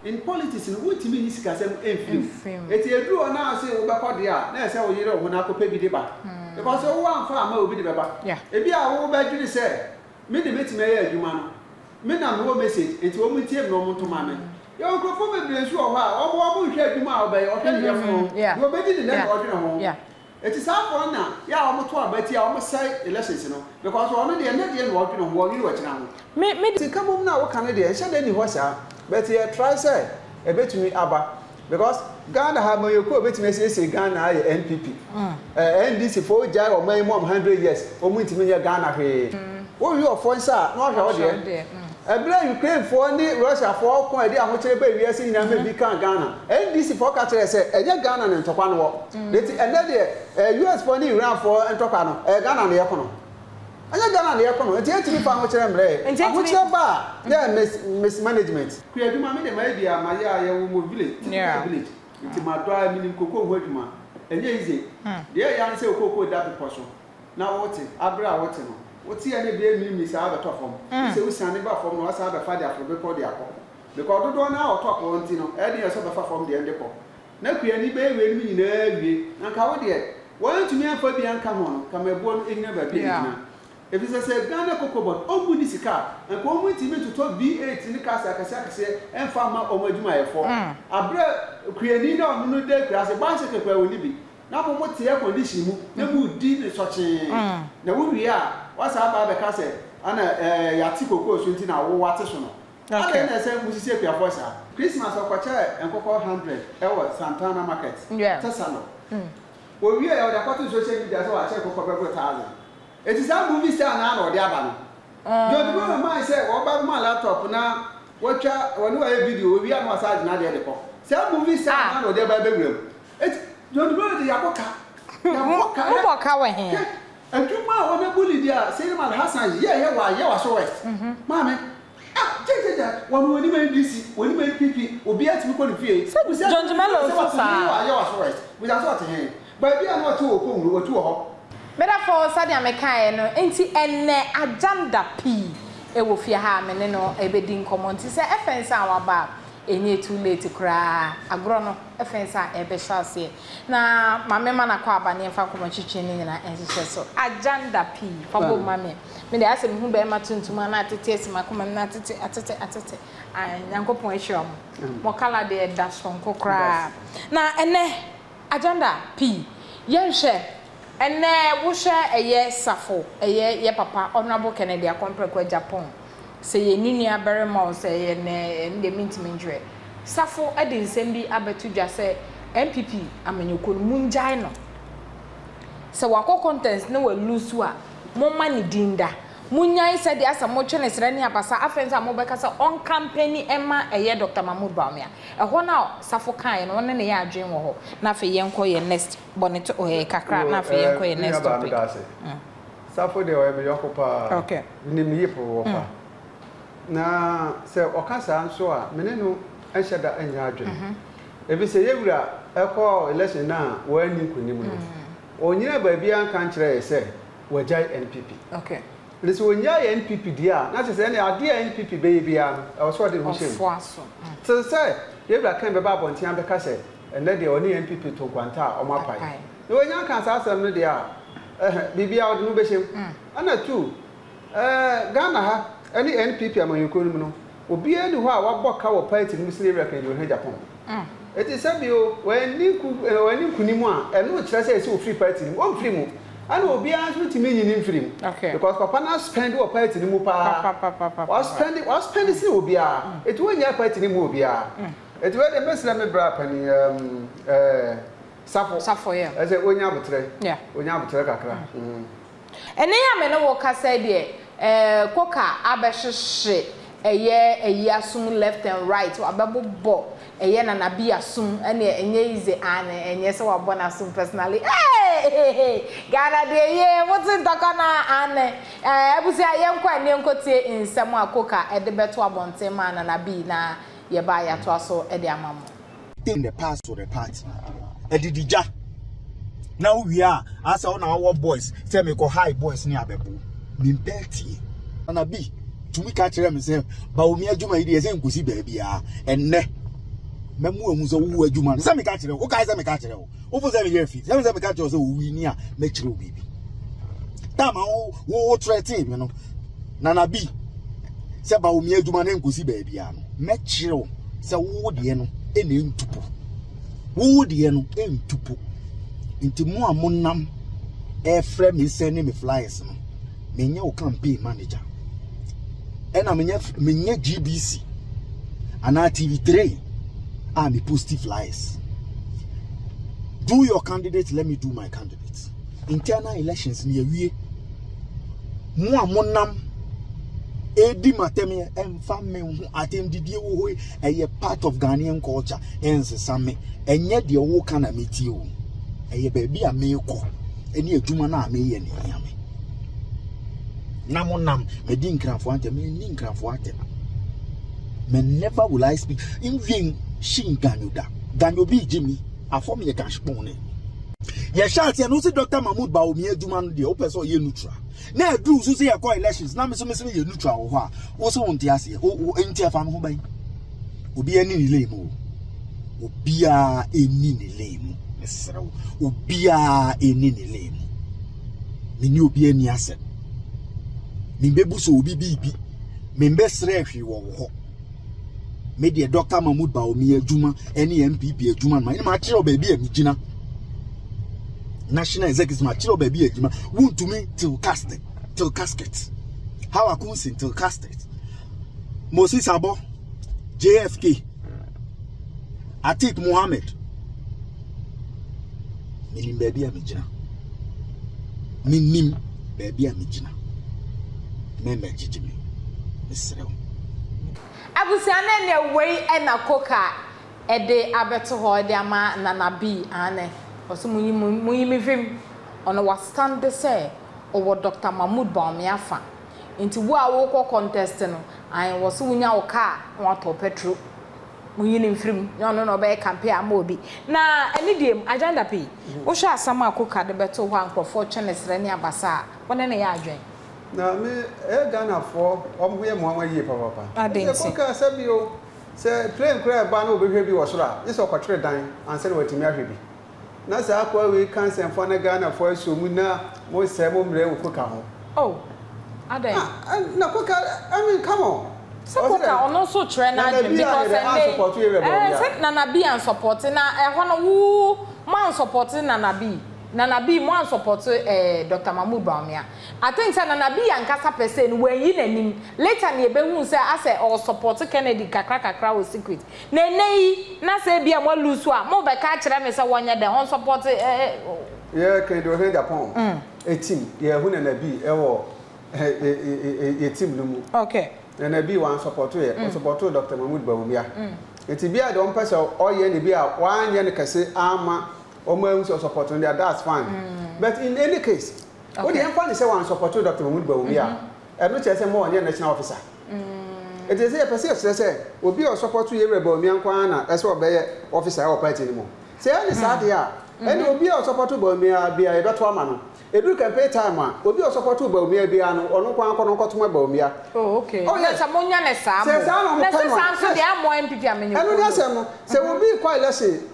In politics no, wontumi nyi sikasɛm mfiri mu. Enti ɛduru hɔ na wose wobɛkɔ deɛ a, na ɛsɛ sɛ woyere wo ho na akɔpɛ bi de ba. Because wo amfa amma a, obi de bɛba. Ebia wobɛdwene sɛ, me de mɛtumi ayɛ adwuma no, me na mewɔ message, enti wɔn ntie me na wɔn nto ma me. Yɛwɔ nkurɔfoɔ bebree nso wɔ hɔ a, wɔn wɔnhwɛ adwuma a wobɛyɛ, wɔhwɛ ne yafunu ho, deɛ ɔbɛdi ne nɛ na ɔdwene ho. Eti saa foɔ no na yɛ a wɔn to aba tia wɔn sɛe elections no because ɔno deɛ nɛ deɛ na ɔdwene ho ɔnwene ɔkyena ho. Me me. Sika mmom no a woka no deɛ nhyɛ da nni hɔ saa but yɛ try sɛ ɛbɛtumi aba because Ghana ha amanyɔkuo a ɛbɛtumi asiesie Ghana ayɛ NPP. Eh, NDC foɔ wogyae ɔman yi mu am 100 years wɔn ntumi nyɛ Ghana hwee. Wowe ɔfoɔ nsa a na wahwɛ wo deɛ. Ɛberɛ a Ukraine foɔ ne Russia foɔ ko a ɛde ahokyere baa wiase nyinaa ma bi kaa Ghana, NDC foɔ ka kyerɛɛ sɛ ɛnyɛ Ghana na ntɔkwa no wɔ. Nti ɛnnɛ deɛ ɛyɛ US foɔ ne Iran foɔ ntɔkwa no, ɛyɛ Ghana na yɛko no. Ɛnyɛ Ghana na yɛko no, nti yɛntumi mfa ahokyerɛ mmerɛ yɛ. Ahokyerɛ ba a, na ɛyɛ mis mismanagement. Kua adwuma me deɛ mayɛ biaa mayɛ a yɛwɔ mo village, typical village, nti madɔ a menim cocoa ho adwuma. Ɛnyɛ easy. Deɛ ɛyɛ ara ne sɛ wo cocoa da bepɔ so. na wote, aber a wote no, wote a na bi emirimiri saa abɛtɔ famu, gye sɛ wosiane ba famu na wɔasan abɛfa de aforo bepɔw de akɔ. Because dodoɔ no ara wɔ top hɔ nti no, ɛyɛ den sɛ ɔbɛfa fam deɛ no de kɔ. Na kuani bɛyɛ weinom nyinaa awie, na nka wo deɛ, wɔantumi amfa bi anka ho no, nka ma ɛboɔ no nnyina baabi a ɛgyina. Efisɛ sɛ Ghana Cocoa Board ɔmmu ne sika a, nka wɔn ntumi ntotɔ V8 ne cars akɛseɛ akɛseɛ mfa mma wɔn adwumayɛfoɔ. Aberɛ a kuani no a ɔno no da akuraase, bicycle koraa ɔnni bi, Na mo mo te air condition mu na mo redi no sɔkyee na wo wie a woasan aba abɛka sɛ ana ɛɛ yɛate kokoo so nti na wo wate so no. Adɛn na ɛsɛ mo sisi akuafoɔ saa? Christmas ɔkɔkyɛɛ nkokɔ hundred ɛwɔ Santana market, Tesano. Ɔwieɛ ɔde akɔto social media sɛ wakyɛ nkokɔ bɛboro thousand. Enti saa movie style no ara na ɔde aba no. John Dumelo mae sɛ wɔba bɛma laptop na watwa wɔne wayɛ video owie a na wasan agye n'adeɛ de kɔ. Saa movie style no ara na ɔde aba abɛwura mu. Eti John Dumelo de yɛabɔ ka. Yɛabɔ ka. Mobɔ ka wɔ he? Hwɛ adwuma a wɔn abu Lydia Selim Alhassan yɛɛyɛ wɔ Ayawaso West. Maame, ah gyagyaagya wɔn wɔnim NDC, wɔnim NPP, obiara tumi kɔ ne fie. Sɛ Busa John Dumelo sɛ nso wɔte he saa. wɔ Ayawaso West. Busa sɛ ɔte he. Baabi a na ɔte wɔ Okonwuro, watu wɔ hɔ. Me dɔfo, sɛdeɛ mekaeɛ no nti ɛnnɛ agenda pii wɔ fie ha a me ne no rebɛdi nkɔmmɔ nti sɛ ɛfɛn sɛ a waba a, ɛnyɛ too late koraa. Agorɔ no fɛn sɛ a ɛrebɛhyɛ aseɛ. Na ma memma no akwaaba na yɛmfa nkɔmmɔtwetwe no nyinaa nhyehyɛ so. Agenda pii, fa bom ma me. Me deɛ ayɛ sɛ mehu barima tuntum a na atete asi m'akoma mu, na atete, atete, atete. Ae, Nyankopɔn ahyira mo. Mo colour deɛ ɛda soronko koraa. Na ɛnnɛ, Agenda pii yɛnhwɛ ɛnɛ wohwɛ ɛyɛ safo ɛyɛ yɛ papa honourable Kennedy Akompreko Agyapong sɛ yɛ ne nua barima o sɛ ɛyɛ nɛ ɛno deɛ mentumi ntwerɛ safo ɛde nsɛm bi abɛto dwa sɛ NPP amanyɔkuo no mongyae no sɛ wakɔ contest na wa lose a momma ne din da monyae sɛdeɛ asɛ motwe ne serɛ ne abasa afei nso a mobɛka sɛ ɔnkampani ɛma ɛyɛ Doctor Mahmood Bawumia Ɛhɔ no a Safo kaeɛ no, wo ne no yɛ adwene wɔ hɔ. Na afei yɛnkɔ yɛn next, bɔ ne to ɛɛ kakra na afei yɛnkɔ yɛn next topic. Me nuabaa meda ase. Safo deɛ ɔyɛ me yɔnko paa. Okay. Menim ne yie pɔpɔpɔpa. Na sɛ ɔka saa nso a, me ne no nhyɛ da nyɛ adwene. Ɛfiri sɛ yɛn wura kɔɔ election no a wanni nkonim no, ɔnnyinaa baabiara nka nkyerɛɛ yɛn sɛ wagyae NPP. Okay. Na sɛ ɔnyae NPP deɛ a, na kyerɛ sɛ ɛnneɛ adeɛ a NPP bɛyɛ biara no, ɛwɔ sɛ ɔde ne ho hyɛ mu. Ɔfoa so. Te sɛ yɛn wura Ken bɛba abɔnten abɛka sɛ ɛnnɛ deɛ ɔne NPP to nkwanta a wɔapae. Apae. Na wanya aka saa asɛm no deɛ a, ɛhɛ, biribiara ɔde ne ho bɛhyɛ mu. Ɛna two, ɛɛ, Ghana ha ne NPP amanyɔkuo no mu no, obiara nni hɔ a wabɔ ka wɔ party no mu sene yɛn wura Kennedy Ohene Agyapong. Enti sɛ bio wanni nku wanni nkunim a, ɛno nkyerɛ sɛ ɛsɛ ofiri party no mu. Ɔmfiri mu. Ɛna obiara nso ntumi nyi no mfiri mu. Okay. Because papa no aspend wɔ party no mu paa. Papapapapapa. Waspend waspend sene obiara. Enti wonnyae party no mu obiara. Enti wei deɛ mɛsrɛ me bra panin ɛɛm ɛɛ Safo. Safo, yeah. Ɛsɛ ɔnya aboterɛ. Yeah. Ɔnya aboterɛ kakra. Mm. Ɛnnɛ yi a me ne wo rekasa yi deɛ, eh, koka abɛhyehye ɛyɛ ayi asom left and right, wabɛbobɔ ɛyɛ Nana bi asom, ɛneɛ ɛnyɛ easy, aane, ɛnyɛ sɛ wabɔ n'asom personally, eeii, Ghana deɛ yee, mote ntɔkwa no a, aane, eh, abusua yɛnkɔ a ne yɛnkɔtie nsɛm a koka de bɛto abɔnten maa Nana bi na yɛba a yɛatoa so de ama mo. In the past for the party. Edidi gya. Na wo wie a, asɛ wo na wɔ boys sɛ mekɔ high boys ne abɛbo. Mempɛ tie. Na bi tumi ka kyerɛ me sɛ Bawumia adwuma yi deɛ sɛ nkosi baabiara. Ɛnnɛ. Mɛmu ehu sɛ wowu adwuma no. Sɛ meka kyerɛ wo, wokae sɛ meka kyerɛ wo. Wofo sɛ meyɛ afi. Sɛ sɛ meka kyerɛ wo sɛ wowi ni a mɛkyerɛ wo biribi. Tama wo wo wo threaten me no. Nana bi sɛ ba wo mi adwuma no nkosi baabi a no. Mɛkyerɛ wo sɛ wo deɛ no ɛna ntupo. Wo deɛ no ntupo. Nti mo a monam ɛfrɛ me sɛ ne me flyers no. Menyɛ wo campaign manager. Ɛna menyɛ menyɛ GBC anaa TV3 a me posti flyers. Do your candidate, let me do my candidate. Internal elections ni awie. Mo a monam edi matam yɛ ɛmfa me ho atɛmdidie wɔ hɔ yi ɛyɛ part of Ghanaian culture ɛnsesa me ɛnyɛ deɛ woka na metie o ɛyɛ baabi a meekɔ ɛne adwuma no a meyɛ no hia me na mo nam medi nkranfoɔ atɛm menni nkranfoɔ atɛm me never will I speak nvien shin ganyo da ganyo bi gye mi afɔ me yɛ ganhpɔn ne yɛhyɛ aseɛ no wosi Dr. Mahmood Bawumia adwuma no deɛ wopɛ sɛ ɔyɛ neutral na ɛduru so sɛ yɛkɔ elections na me so me sɛ meyɛ neutral wɔ hɔ a wo sɛ wonte aseɛ nti ɛfa me ho bɛn obiara ni ne lane mu o obiara ɛni ne lane mu mesrɛ wo obiara ɛni ne lane mu menni obiara ni asɛm membɛbu sɛ obi biribi membɛsrɛ hwee wɔ wo hɔ me deɛ Dr. Mahmood Bawumia adwuma ɛne NPP adwuma no ma ɛne makyerɛ wo baabi a megyina national executive makyerɛ wo baabi a adwuma wontumi till casket till casket how akunsin till casket Moses Abo JFK Atik Mohammed menim baabi a megyina menim baabi a megyina mɛmɛgyegye me mesrɛ wo. Abusua no ɛneɛ wei ɛna koka ɛde abɛto hɔ ɛde ama Nana B aane ɔse monyi monyi me mfiri mu ɔno wa stande sɛ ɔwɔ Doctor Mahmood Bawumia fa nti wo a wokɔ contest no aane wɔse wonya wo car na watɔ petro Monyi no mfiri mu, nyɛ ɔno na ɔbɛyɛ campaign ama obi. Na ɛne deɛ mu, agenda pii. Wohwɛ asɛm a Coker de bɛtoo hɔ a nkurɔfoɔ twe ne serɛ ne abasa a, wo ne no yɛ adwene? Na me, ɛyɛ Ghanafoɔ, wɔn ho yɛ me nwanwa yie papapa. Adɛn Ɛsɛ nti? Coker sɛ bio, sɛ plane koraa ɛba na ɔbɛhwɛ bi wɔ soro a, gye sɛ ɔkɔtwere dan ansa na watumi ahwɛ bi. Na saa akoa wei ka nsɛmfua na Ghana foɔ asuo mu na mo sɛe mo mmerɛ wɔ koka ho. Oh adɛn. Ah na koka I mean come on. Sɛ koka ɔno nso kyerɛ n'adwene because ɛnɛ yi ɛɛ sɛ Nana B ansɔpɔte na ɛhɔ no wo mo ansɔpɔte Nana B Nana B mo ansɔpɔte ɛɛ Doctor Mahmood Bawumia I think sɛ Nana B ankasa pɛ sɛ no wanyi n'anim later na yɛbɛhuu sɛ asɛ ɔsɔpɔte Kennedy kakra kakra wɔ secret Na ɛnnɛ yi, na sɛ ebia moa lose a, mobɛka akyerɛ me sɛ wɔnyɛ dɛn, ɔnsɔpɔte eh. Yɛ Kennedy Ohene Agyapong team, yɛ hu Nana B wɔ yɛ team no mu. Okay. Nana B wansɔpɔto yɛ, ɔsɔpɔtoo Doctor Mahmood Bawumia. Nti bia deɛ ɔmpɛ sɛ ɔyɛ no bi a wanyɛ no kɛse amma wɔn ahu sɛ ɔsɔpɔto no deɛ that's fine. But in any case, wo deɛ yɛmfa no sɛ wansɔpɔto Doctor Mahmood Bawumia a, ɛno kyerɛ sɛ ma ɔnyɛ national officer. Enti sɛ yɛpɛ sɛ yɛkyerɛ sɛ obi a ɔsɔpɔto yɛn wura Bawumia nko ara na ɛsɛ ɔbɛyɛ ɔfisa wɔ party no mu. Sɛ ɛne saa deɛ a, ɛnde obi a ɔsɔpɔto Bawumia biara yɛbɛto ama no. Ɛduru campaign time a, obi a ɔsɔpɔto Bawumia biara no, ɔno nko ara nkɔ na ɔnkɔto ma Bawumia. Oh okay. Oh yes. Na sɛ monya no saa Sɛ mo. saa na Na wɔpɛ sɛ no a, saa nso yes. deɛ amoa NPP amanyɔkuo Ɛno ne no. asɛm no. Sɛ obi rekɔ election,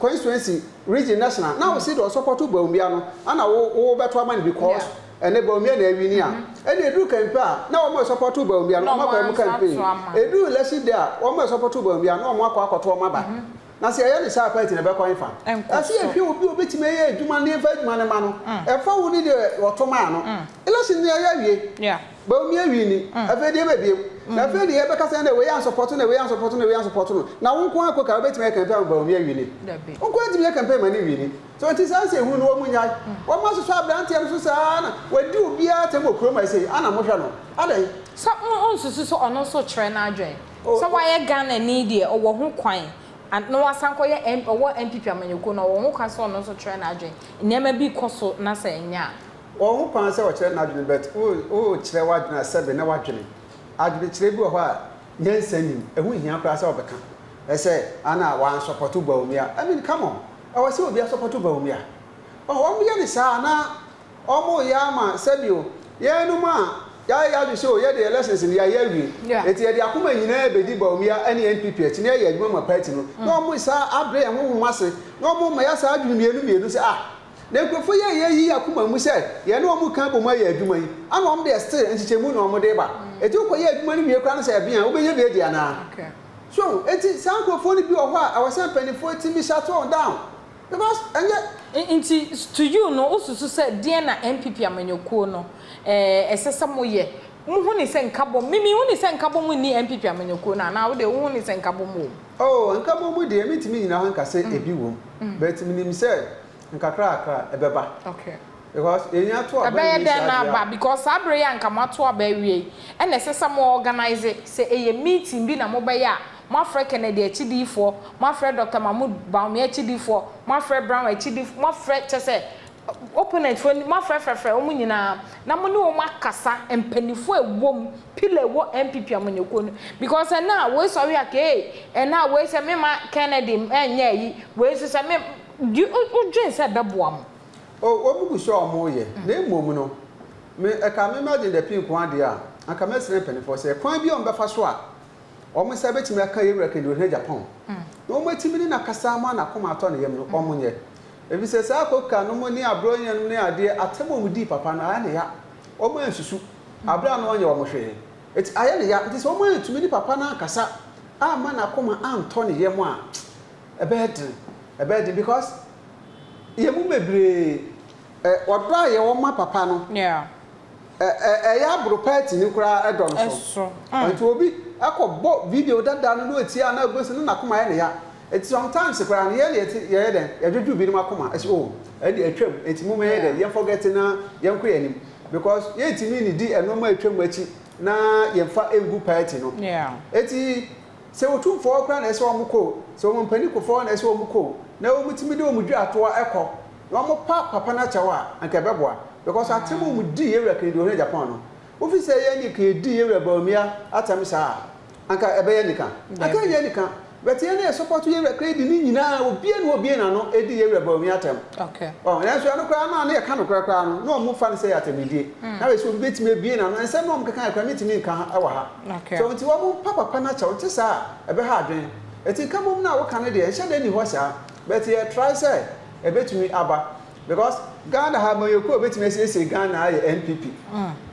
constituency, region, national, na wose deɛ ɔsɔpɔto Bawumia no, ɛna wo wobɛto ama no because Yeah. Ɛnɛ Bawumia na awini a, ɛna ɛduru campaign a, na wɔn a ɛsɔpɔto Bawumia no, Na wɔn akɔ wɔn wɔn campaign. ato ama. Ɛduru election day a, wɔn a ɛsɔpɔto Bawumia no, na wɔn akɔ akɔto wɔn aba. Na sɛ yɛyɛ no saa a, party no ɛbɛkɔ hefa? Ɛnkɔ Ɛsɛ so. yɛhwɛ obi a obetumi ayɛ adwuma no na yɛmfa adwuma no ma no. Ɛmfa wo ne deɛ wɔto maa no. Election no yɛayɛ awie. Yeah. Bawumia awini. Afei deɛ ɛbɛ bio. Na afei deɛ yɛbɛka sɛ ɛnna wei ansɔpɔto no, wei ansɔpɔto no, wei ansɔpɔto no. Na wo nko ara koka a, wobɛtumi ayɛ campaign ama Bawumia awini? Dabi. Wo nko ara ntumi nyɛ campaign ma no nwini. So nti saa nsɛnhunu no wɔn nnyae? Wɔn asosɔ abranteɛ no so saa na wadi obiara atɛm wɔ kurom ha sei ana mohwɛ no? Adɛn? Sɛ wo nsusu sɛ ɔno nso kyerɛ n'adwene Oh, sɛ wayɛ Ghanani deɛ ɔwɔ ho kwan na wasan kɔyɛ M ɔwɔ NPP amanyɔkuo no ɔwɔ ho kwan sɛ ɔno nso kyerɛ n'adwene nneɛma bi kɔ so na sɛ ɛnyɛ a. Ɔwɔ ho kwan sɛ ɔkyerɛ n'adwene but wo wokyerɛ w'adwene a sɛbe na w'adwene adwenekyerɛ bi wɔ hɔ a nyansa nnim ɛho nhia koraa sɛ ɔbɛka ɛsɛ ana wansɔpɔto Bawumia I mean come on. Ɛwɔ sɛ obi asɔpɔto Bawumia. Ɔhɔ wɔn yɛ no saa a na wɔn reyɛ ama sɛbio yɛnom a. Yɛayɛ yɛn adwene sɛ o, yɛde elections no yɛayɛ awie. Enti yɛde akoma nyinaa bɛdi Bawumia ne NPP akyi na yɛayɛ adwuma ma party no. Na wɔn saa abrɛ yɛn honhom ase na wɔn ma yɛasa adwene mmienu mmienu sɛ ah, na nkurɔfoɔ yi a yɛayi yɛn akoma mu sɛ yɛne wɔn reka abom ayɛ adwuma yi, ana wɔn deɛ still nkyekyɛmu na wɔde reba. Enti wokɔyɛ adwuma no wie koraa no sɛ ɛbea a, wobɛnya bi adi anaa? So enti saa nkurɔfoɔ no bi wɔ hɔ a ɛwɔ sɛ mpanimfoɔ tumi shut wɔn down because ɛnyɛ. Nti to you no wosusu sɛ deɛn na NPP amanyɔkuo no ɛsɛ sɛ moyɛ? Mohu no sɛ nkabom? Me menhu no sɛ nkabom nni NPP amanyɔkuo no anaa wodeɛ wohu no sɛ nkabom wɔ mu? Oh nkabom deɛ mentumi nnyina hɔ nka sɛ ebi wɔ mu but menim sɛ Nkakrakra ɛbɛba. Okay. Because yɛnya to aba Ɛbɛyɛ wie dɛn saa na deɛ aba? a. Because saa berɛ yi a nka moato aba awie yi, ɛna ɛsɛ sɛ mo organise, sɛ ɛyɛ meeting bi na mobɛyɛ a, moafrɛ Kennedy akyidifoɔ, moafrɛ Doctor Mahmood Bawumia akyidifoɔ, moafrɛ Brown akyidifoɔ, moafrɛ kyerɛ sɛ opponent foɔ no, moafrɛfrɛfrɛ wɔn nyinaa na mo ne wɔn akasa, mpaninfoɔ a ɛwɔ mu, pillar a ɛwɔ NPP amanyɔkuo no, because ɛnnɛ a wei sɔre a kee, ɛnnɛ a wei sɛ memma Kennedy nyɛ ayi, wei nso sɛ me. Do wodwen sɛ ɛbɛboa mo? Oh, wɔn gu so a wɔreyɛ. Na mmom no, me, ɛka me Imagine the Pii nko ara deɛ a, anka mɛsrɛ mpanimfoɔ sɛ, kwan bi a wɔbɛfa so a wɔn nsa bɛtumi aka yɛn Wura Kennedy Ohene Agyapong, na wɔatumi ne no akasa ama n'akoma atɔ ne yam no, wɔnyɛ. Efisɛ saa koka nom ne aborɔnyɛ nom ne adeɛ, atɛm a wɔdii papa no, ayɛ no ya. Wɔansusu, aberɛ a na ɔnyɛ wɔn hwee. Enti ayɛ no ya. Nti sɛ wɔantumi ne papa no ankasa amma n'akoma antɔ ne yam a, Ɛbɛyɛ den, ɛbɛyɛ den because yɛn mu bebree ɛ ɔdɔ a yɛwɔ ma papa no ɛ ɛ ɛyɛ aboro party no koraa ɛdɔ no so. Nti obi ɛkɔ bɔ video dada no na otie a na ɔbɛsi no n'akoma yɛ ne ya. Nti sometimes koraa no yɛn na yɛte yɛyɛ dɛn yɛdwodwo binom akoma ɛsɛ oh ɛnde atwam nti momma yɛnyɛ dɛn yɛn forget na yɛnkɔ yɛn anim because yɛntumi nnidi nnoɔma a atwam akyi na yɛnfa ngu party no. Nti Sɛ otumfoɔ koraa na ɛsɛ wɔn kɔ o, sɛ wɔn mpanikfoɔ na ɛsɛ wɔn kɔ o, na wɔn tumi de wɔn dwatoa kɔ, na wɔn pa papa no akyɛw a, anka ɛbɛboa. Because atɛm a wɔn dii Yɛwura Kennedy Ohene Agyapong no, wofi sɛ yɛn ne ka yɛdii Yɛwura Bawumia atɛm saa a, anka ɛbɛyɛ anika? Anka ɛnyɛ anika. But yɛn a yɛ support Yɛwura Kennedy no nyinaa, obiara nni hɔ a obue n'ano di Yɛwura Bawumia atɛm. Ɔho, nanso ɛno koraa no a na yɛka nokorɛ koraa no, na wɔn fa no sɛ ɛyɛ atɛmdidie. Na wei sɛ obi bɛtumi abue n'ano, nsɛm na wɔn keka yɛ koraa mentumi nka wɔ ha. So nti wɔn mpa papa no akyɛw, nte saa a ɛbɛha adwene. Nti nkabom no a woka no deɛ nhyɛ da nni hɔ saa, but yɛ try sɛ ɛbɛtumi aba because Ghana ha amanyɔkuo a ɛbɛtumi asiesie Ghana ayɛ NPP.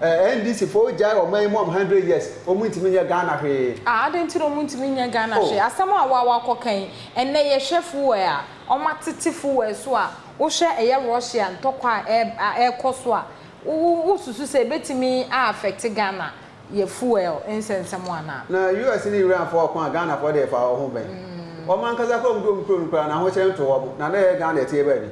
Eh, NDC foɔ gyae ɔman yi mu am 100 years, wɔn ntumi nyɛ Ghana hwee. Ah, adɛn nti na wɔn ntumi nyɛ Ghana Oh. hwee? Asɛm a wo a woakɔka yi, ɛnnɛ yɛhwɛ fuel a, wɔatete fuel so a, wohwɛ ɛyɛ Russia ntɔkwa a ɛrekɔ so a, wo wo wosusu sɛ ɛbɛtumi a affect Ghana yɛ fuel nsɛnsɛm anaa? Na US ne Iran foɔ ɔko a Ghana foɔ deɛ fa ɔho bɛn? Wɔn ankasa koraa wɔn de wɔn kuro no koraa no ahokyerɛ nto wɔn na na ɛyɛ Ghana ɛteɛ baabi.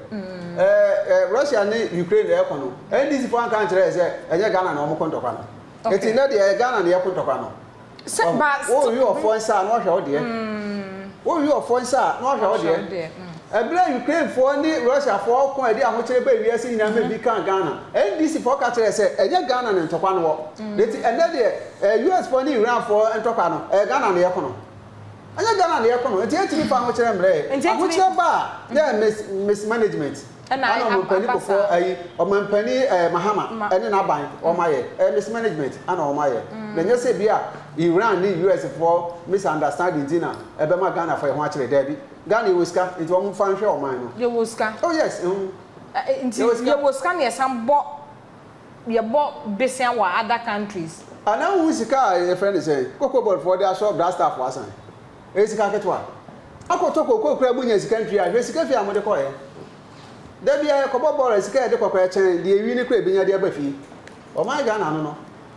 Ɛɛ Russia ne Ukraine na ɛko no NDC foɔ anka ankyerɛ yɛ sɛ ɛnyɛ Ghana na wɔn ko ntɔkwa no. Eti nnɛ deɛ ɛyɛ Ghana na yɛko ntɔkwa no. Sɛ ba Wo we ɔfoɔ nsa a na wahwɛ wo deɛ. Wo we ɔfoɔ nsa a na wahwɛ wo deɛ. Ɛberɛ a Ukraine foɔ ne Russia foɔ ko a ɛde ahokyere baa wiase nyinaa ma ebi kaa Ghana. NDC foɔ ka kyerɛɛ sɛ ɛnyɛ Ghana na ntɔkwa no wɔ. Nti ɛnnɛ deɛ ɛyɛ US foɔ ne Iran foɔ ntɔkwa no ɛyɛ Ghana na yɛko no. Ɛnyɛ Ghana na yɛko no. Nti yɛntumi mfa ahokyerɛ mmerɛ yɛ. Ahokyerɛ ba a na ɛyɛ mis mismanagement. Ɛna Ɛna ɔmampanin aba Kufuor saa. ayi ɔmampanin ɛɛ Mahama ɛne n'aban wɔn ayɛ ɛyɛ mismanagement ɛna wɔn ayɛ na ɛnyɛ sɛ bi a Iran ne US foɔ misunderstanding nti na ɛbɛma Ghana foɔ yɛ ho akyerɛ daabi Ghana yɛwɔ sika nti wɔn nfa nhwɛ ɔman no. Yɛwɔ sika. Oh yes mm. Ɛ nti Yɛwɔ sika. yɛwɔ sika na yɛsan bɔ yɛbɔ besia wɔ other countries. Anaa wohu sika a yɛfrɛ no sɛn cocoa board foɔ de asɔ Black foɔ asan. Ɛyɛ sika ketewa. Akɔtɔ kookoo koraa mu nya sika ntua. Hwɛ sika fie a mode kɔeɛ. Da biara yɛkɔbɔ bɔɔl a sika a yɛde kɔ koraa kyɛn deɛ ewi no koraa ɛbɛnya de aba fie. Ɔman Ghana no no.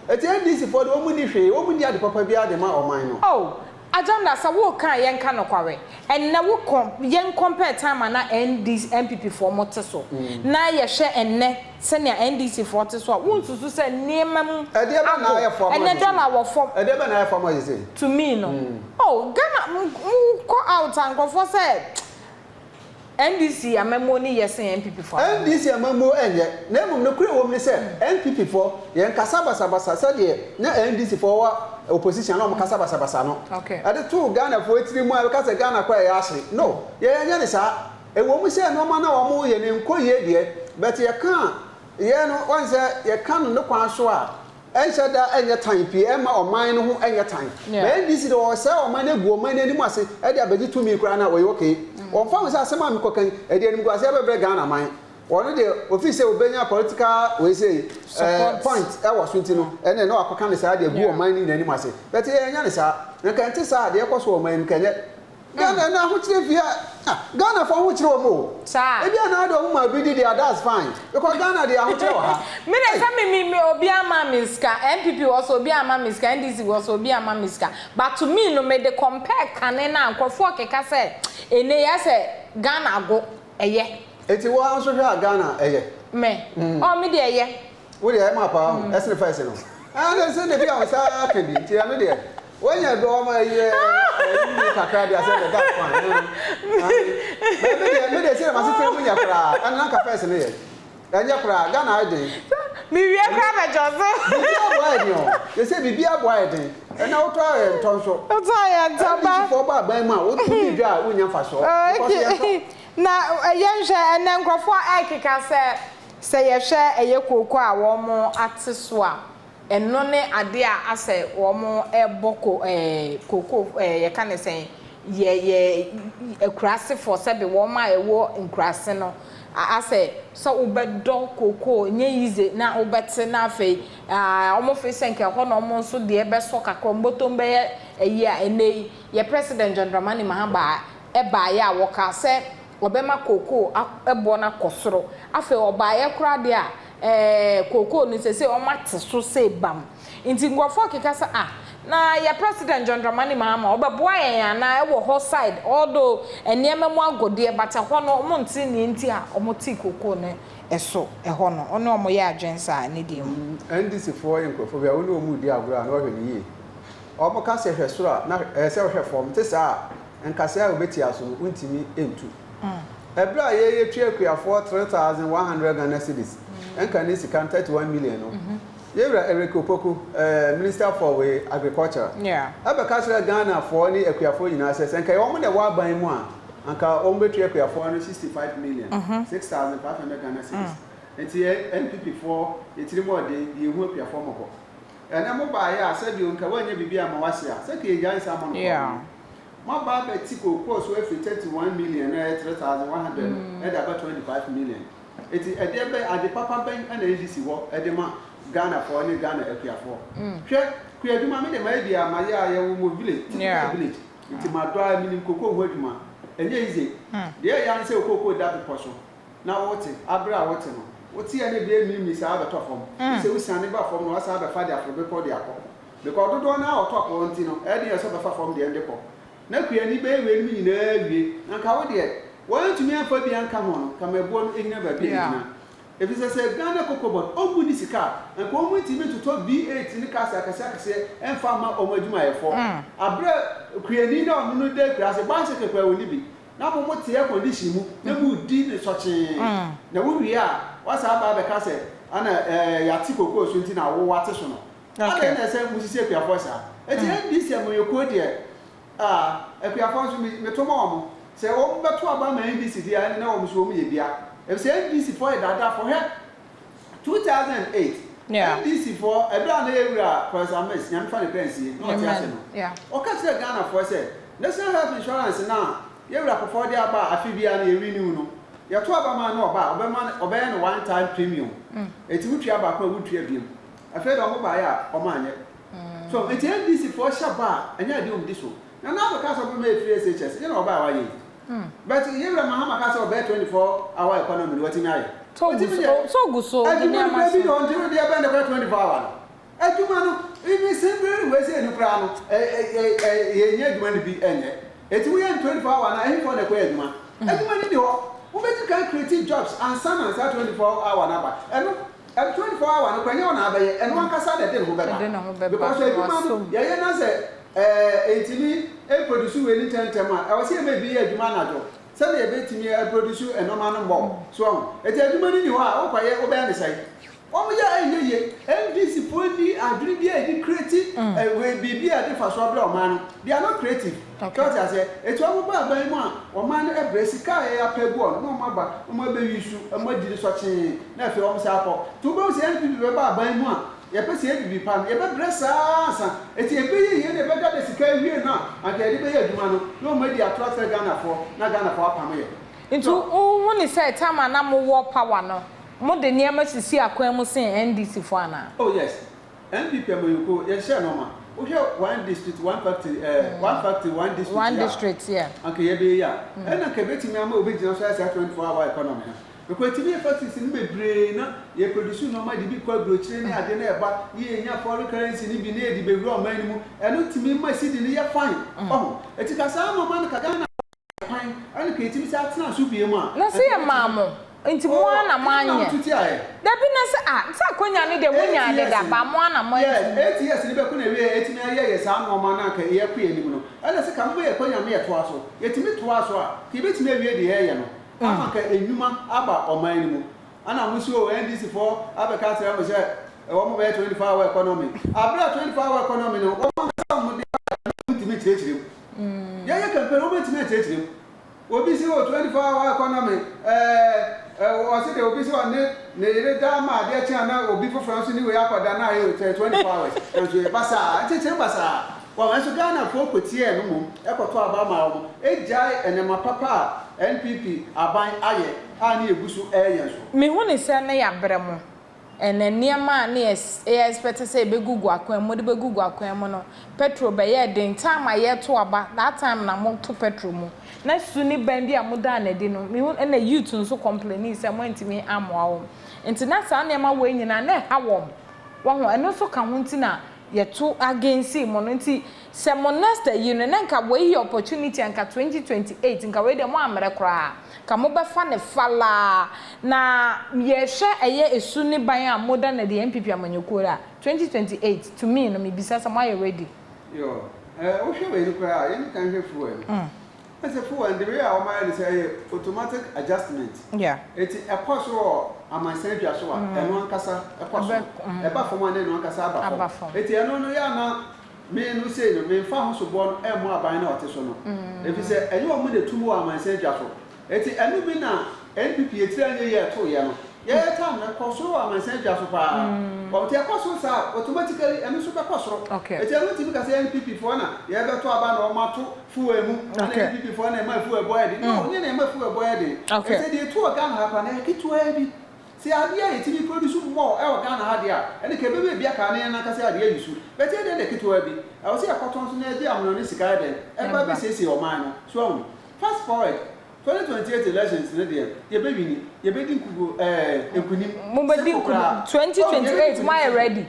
Ɛti NDC foɔ deɛ wɔn nni hwee, wɔn nni ade papa biara de ma ɔman no. Oh Agenda sɛ wo ka a yɛnka nokware. Ɛnnɛ wo kɔ yɛn compare time a na NDC NPP foɔ mo te so na yɛhwɛ ɛnnɛ sɛnea NDC foɔ te so a, wonsusu sɛ nneɛma mu Ɛdeɛ bɛn na ago? ayɛ fam Ɛnnɛ sesei? dollar wɔ fam. Ɛdeɛ bɛn na ayɛ fam sesei? To me no. Oh, Ghana, wokɔ out a, nkurɔfoɔ sɛ NDC amammuo no yɛ sen NPP foɔ amammuo. NDC amammuo nyɛ, na mmom nokorɛ a ɛwɔ mu ne sɛ NPP foɔ, yɛnkasa basabasa sɛdeɛ na NDC foɔ wɔ opposition a na wɔkasa basabasa no. Ɛde too Ghanafoɔ tiri mu a bɛka sɛ Ghana koraa ɛyɛ ahye. No, yɛn yɛnyɛ no saa. Ɛwɔ mu sɛ nnoɔma no a wɔn yɛ no nkɔ yie deɛ, but yɛka a, yɛn no, woahu sɛ yɛka no ne kwan so a, ɛnhyɛ da nyɛ tan pii, ɛmma ɔman no ho nyɛ tan. But NDC deɛ ɔresɛe ɔman no agu ɔman no anim ase de abɛgye tumi koraa no a, ɔyɛ okay. Ɔmfa ho sɛ asɛm a mekɔka yi, ɛde animguaseɛ bɛbrɛ Ghana man. Ɔno deɛ ɔfiri sɛ ɔbɛnya political wei sei, eh, point wɔ so nti no, ɛnna na wakɔka no saa de agu ɔman no nyinaa anim ase. But yɛannya no saa. Nka ɛnte saa a, deɛ ɛkɔ so wɔ ɔman yi mu nka ɛnyɛ. Ghana na ahokyere fie a ah Ghana fo ahokyere wɔn o. Saa. Ebi a na ade wɔn ma obi di deɛ that's fine because Ghana deɛ ahokyere wɔ ha. Me de sɛ me me me obi ama me sika NPP wɔ so obi ama me sika NDC wɔ so obi ama me sika but to me no me de compare kane no a nkurɔfoɔ keka sɛ ɛnɛ yi asɛ Ghana ago ɛyɛ. Eti wo ara nso hwɛ a Ghana ɛyɛ? Me oh me deɛ ɛyɛ. Wo deɛ ɛma paa ho ɛsene first no. Ɛne sɛ na bi a wo nsa aka bi nti ɛno deɛ woanya bi ɔma ɛyi ɛyi bi kakra deɛ sɛ that's fine. Bɛɛ me deɛ me deɛ sɛ na masetena mu nyɛ koraa ɛno na nka first no yɛ ɛnyɛ koraa Ghana ayɛ den. Me wie koraa bɛ jɔ so. Biribi aboa yɛ den o yɛ sɛ biribi aboa yɛ den ɛna wotɔ ayɛ ntɔ nso. Wotɔ ayɛ ntɔ ba. NDC foɔ ba aban mu a wodi dwa a wonya mfasoɔ. Because yɛntɔ. Na yɛnhwɛ ɛnɛ nkurɔfoɔ ɛrekeka sɛ Sɛ yɛhwɛ ɛyɛ kooko a wɔn ate so a, ɛno ne adeɛ a asɛ wɔn ɛbɔ ko ɛɛ kooko ɛɛ yɛka ne sɛn, yɛ yɛ akurasefoɔ sɛbe wɔn a ɛwɔ nkuraase no asɛ sɛ wobɛdɔ kooko nyɛ easy na wobɛte na afei aa wɔn feel sɛ nka ɛhɔ na wɔn nso deɛ bɛsɔ kakra wɔn bɔtɔm bɛyɛ ayi a ɛnɛ yi yɛ President John Dramani Mahama ɛbaeɛ a wɔkaa sɛ Ɔbɛma kookoo boɔ no akɔ soro. Afei ɔbaeɛ koraa deɛ a, ɛɛ kookoo no seesei wɔate so sei bam. Nti nkurɔfoɔ keka sɛ ah, na yɛ President John Dramani Mahama ɔbɛboa yɛn anaa ɛwɔ hɔ side although nneɛma mu agodeɛ but ɛhɔ no wɔnte nea nti a wɔtee kookoo no so ɛhɔ no. Wo ne wɔn yɛ adwene saa ne deɛ mu? NDC foɔ yɛ nkurɔfoɔ bi a wo ne wɔn redi agorɔ a na woahwɛ no yie. Wɔka sɛ hwɛ soro a na ɛyɛ sɛ wohwɛ fam. Nte saa a, nkasɛɛ a wobetia so no, wontumi ntu. Ɛberɛ a yɛretua akuafoɔ 3,100 Ghana cedis, ɛnka ne sika no 31 million no, yɛn wura Eric Opoku, Minister for wei, Agriculture, ɛbɛka kyerɛɛ Ghanafoɔ ne akuafoɔ nyinaa sɛ, sɛ nka wɔn na ɛwɔ aban mu a, anka wɔbɛtua akuafoɔ no 65 million, 6,500 Ghana cedis. Nti yɛn NPP foɔ, yɛn tirim ɔden, yɛnhu akuafoɔ mmɔbɔ. Ɛnɛ mobaeɛ a, sɛdeɛ nka woannya biribi amma w'ase a, sɛ nka yɛgyae nsa ama no koraa no. Moaba abɛte kookoo so afiri 31 million no a ɛyɛ 3100 no de aba 25 million. Enti ɛdeɛ bɛn, ade papa bɛn na NDC wɔ de ma Ghanafoɔ ne Ghana akuafoɔ? Hwɛ, kuadwuma me deɛ mayɛ bi a, mayɛ a yɛwɔ mo village, typical village, nti madɔ ara menim kookoo ho adwuma. Ɛnyɛ easy. Deɛ ɛyɛ ara ne sɛ wo kookoo da bepɔ so na wote, aberɛ a wote no, wote a na ebi amimimi saa abɛtɔ fam. Gye sɛ wosiane ba fam na woasan abɛfa de aforo bepɔ de akɔ. Because dodoɔ no ara wɔ top hɔ nti no, ɛyɛ den sɛ ɔbɛfa fam deɛ no de kɔ. Na kuani bɛyɛ weinom nyinaa awie, na nka wo deɛ, woantumi amfa bi anka ho no, nka ma ɛboɔ no nnyina baabi a ɛgyina. Ɛfiri sɛ sɛ Ghana Cocoa Board ɔmmu ne sika a, nka wɔn ntumi ntotɔ V8 ne cars akɛseɛ akɛseɛ mfa mma wɔn adwumayɛfoɔ. Aberɛ a kuani no a ɔno no da akuraase, bicycle koraa ɔnni bi, na mo mo te air condition mu na mo redi no sɔkyee, na wo wie a, woasan aba abɛka sɛ ana ɛɛ yɛate cocoa so nti na wo woate so no. Adɛn na ɛsɛ mosisi akuafoɔ saa? Enti NDC amanyɔkuo deɛ, ah, akuafoɔ nso me, meto ma wɔn. Sɛ wɔn bɛto aba ama NDC deɛ a, ɛnde na wɔn nso wɔn yɛ bia. Efisɛ NDC foɔ yɛ daadaafoɔ. Hwɛ, 2008, NDC foɔ, ɛberɛ a na yɛn wura Professor Mills, Nyame fa ne kra nsie, na ɔte ase no, ɔka kyerɛɛ Ghanafoɔ sɛ, National Health Insurance no a yɛn wura Kufuor de aba a afe biara no yɛ renew no, yɛto aba ma no na ɔba a, ɔbɛma no, ɔbɛyɛ no one time premium. Enti wotua baako a, wontua biom. Afei deɛ ɔmo baeɛ a ɔmo anyɛ. So nti NDC foɔ hyɛ bɔ a ɛnyɛ adeɛ ɔmo di so. Nana Addo kaa sɛ ɔbɛma yɛ free SHS nyɛ na ɔbaeɛ a wayɛ yi. But Yewura Mahama kaa sɛ ɔbɛyɛ 24 hour economy no watumi ayɛ. Watumi deɛ adwuma no koraa bi na ɔnte deɛ bɛn na ɛkɔyɛ 24 hour no. Adwuma no even simple wei sei no koraa no yɛnyɛ adwuma no bi nyɛ. Enti woyɛ no 24 hour no a ɛhefoɔ na ɛkɔyɛ adwuma? Adwuma no nni hɔ. Wobɛdi kan create jobs ansa na saa 24 hour no aba. Ɛno Ɛno 24 hour no koraa ɛnyɛ wo na abɛyɛ, ɛno ankasa na ɛde ne ho bɛba. Because adwuma no yɛyɛ na sɛ ɛɛ ɛntumi mproduce wei no ntɛmntɛm a, ɛwɔ sɛ yɛma ebi yɛ adwuma anadwo sɛdeɛ ɛbɛtumi aproduce nnoɔma no more. So wahu? Enti adwuma no nni hɔ a wokɔyɛ wobɛyɛ no sɛn? Wɔn yɛ a ɛnyɛ yie. NDC foɔ nni adwene biara a yɛde create wei biribi a ɛde mfasoɔ brɛ ɔman no. They are not creative. So wote aseɛ? Enti wɔn ba aban mu a, ɔman no brɛ, sika a yɛapɛ agu hɔ no, na wɔn aba, na wɔn abɛyi su, wɔn adi no sɔkyee, na afei wɔn san akɔ. Nti wobɛhu sɛ NPP bɛba aban mu a, Yɛpɛ sɛ yɛyɛ biribi pa no, yɛbɛbrɛ saa ara ansa. Enti ɛbɛyɛ yie na yɛbɛdada sika awie no a, anka yɛde bɛyɛ adwuma no, na wɔn adi atorɔ akyerɛ Ghanafoɔ, na Ghanafoɔ apamo yɛn. Nti wo hu ne sɛ time a na mo wɔ power no mo de nneɛma sisi akwan mu sen NDC foɔ anaa? Oh yes, NPP amanyɔkuo yɛhyehyɛɛ nnoɔma. Wohwɛ one district one factory eh, one factory one district One yi a district yeah. anka yɛbɛyɛ yi a, ɛna anka ɛbɛtumi ama obi gyina so ayɛ saa 24 hour economy no. Because ɛtumi yɛ factories no bebree na yɛ produce nnoɔma de bi kɔ aburokyire ne ade na ɛba ne yɛnya foreign currency no bi na yɛde bɛwura ɔman no mu. Ɛno tumi ma cedi no yɛ fine. Wahu? Ɛti ka saa nnoɔma no ka Ghana kwan ɛne ka ɛtumi saa tena so biom a, Na sɛ anka yɛ maa ɛbɛtumi. mo nti mo Oh, ara na mo ɛna anyɛ. moto tiaɛ. Dabi na sɛ ah sɛ akonya no deɛ mo Eight nyaa years deda no, but mo ara na mo yes, antumi. 8 years no bɛkɔ na ɛwieɛ ɛtumi ayɛ yɛ saa nnoɔma no a anka yɛkɔ yɛn anim no. Ɛna sɛ ka moma yɛ kwanya ma yɛtoa so. Yɛtumi toaa so a, ka yɛbɛtumi awie deɛ yɛyɛ no. Ama anka nnwuma aba ɔman no mu. Ɛna mo se oh NDC foɔ abɛka akyerɛ mo sɛ wɔn bɛyɛ 24 hour economy. Aberɛ a 24 hour economy no wɔn ankasa wɔn de baeɛ no wɔn ntumi nkyerɛkyerɛ mu. Yɛyɛ campaign wɔn ntumi ankyerɛkyerɛ mu. Obi se oh 24 hour economy ɛɛ ɔse deɛ obi se ɔne ne yere da ama adeɛ kye a na obi foforɔ nso ne wei akɔda na ayɛ 24 hours. Nanso ɛyɛ basaa, nkyerɛkyerɛ basaa. Wɔn nso Ghanafoɔ kɔtiaa no mmom kɔtoo aba maa wɔn, gyae nneɛma papa a NPP aban ayɛ a ne yɛgu so reyɛ nso. Mehu no sɛ na yɛabrɛ mo and nneɛma a na yɛ expect sɛ yɛbɛgugu akwan mu, mode bɛgugu akwan mu no, petrol bɛyɛɛ den, time a yɛreto aba, that time na moto petrol mu, na su ne ban bi a modaa no adi no, mehu, ɛna youth nso complainii sɛ moantumi ammoa wɔn, nti na saa nneɛma wei nyinaa na ɛha wɔn, wahu, ɛno nso ka ho nti na yɛto against mo no nti sɛ mo next ayi no na nka wei yɛ opportunity a nka 2028 nka wei deɛ mo ammrɛ koraa nka mo bɛfa no falaa na yɛhwɛ ɛyɛ esu ne ban a moda no adi NPP amanyɔkuo a 2028 to me no mebisa sɛ moayɛ ready? Yoo, eh, wohwɛ wei no koraa a, yɛnni kan nhwɛ fuel no. Ɛsɛ fuel no, the way a wɔayɛ no sɛ ɛyɛ automatic adjustment. Eti ɛkɔ soro wɔ amansan dwa so a, ɛno ankasa ɛkɔ soro. Ɛba fam a na ɛno ankasa aba fam. Eti ɛno no yɛ a na me no sei no, memfa ho soboɔ no ɛmmɔ aban no a ɔte so no. Efisɛ ɛnyɛ wɔn na ɛtum wɔ amansan dwa so. Enti ɛno bi na NPP etiri anyɛ yie a ɛtoo yɛ no. Yɛyɛ time no ɛkɔ soro wɔ amansan dwa so paa. Wɔn nti ɛkɔ soro saa a automatically ɛno nso bɛkɔ soro. Enti ɛno ntumi ka sɛ NPP foɔ na yɛbɛto aba na wɔn ato fuel mu ɛna NPP foɔ na ɛma fuel bɔ yɛ den. No, nyɛ na ɛma fuel bɔ yɛ den. Ɛsɛ deɛ ɛtu wɔ Ghana ha koraa no ɛyɛ ketewaa bi. Sɛ adeɛ a yɛtumi produce more ɛwɔ Ghana ha deɛ a, ɛne ka ɛbɛma ebi aka na yɛn ankasa yɛde ayi so. But yɛn deɛ deɛ ketewaa bi. Ɛwɔ sɛ yɛkɔtɔn nso na yɛde amanɔne sika yɛ dɛn? Ɛba bɛsiesie ɔman no. So wahu? Fast forward, 2028 elections no deɛ, yɛbɛ wini, yɛbɛdi nkuguo ɛɛ nkunim. Mobɛdi Simple nkunim, koraa. 2028 Oh, yɛbɛdi moayɛ nkunim. ready?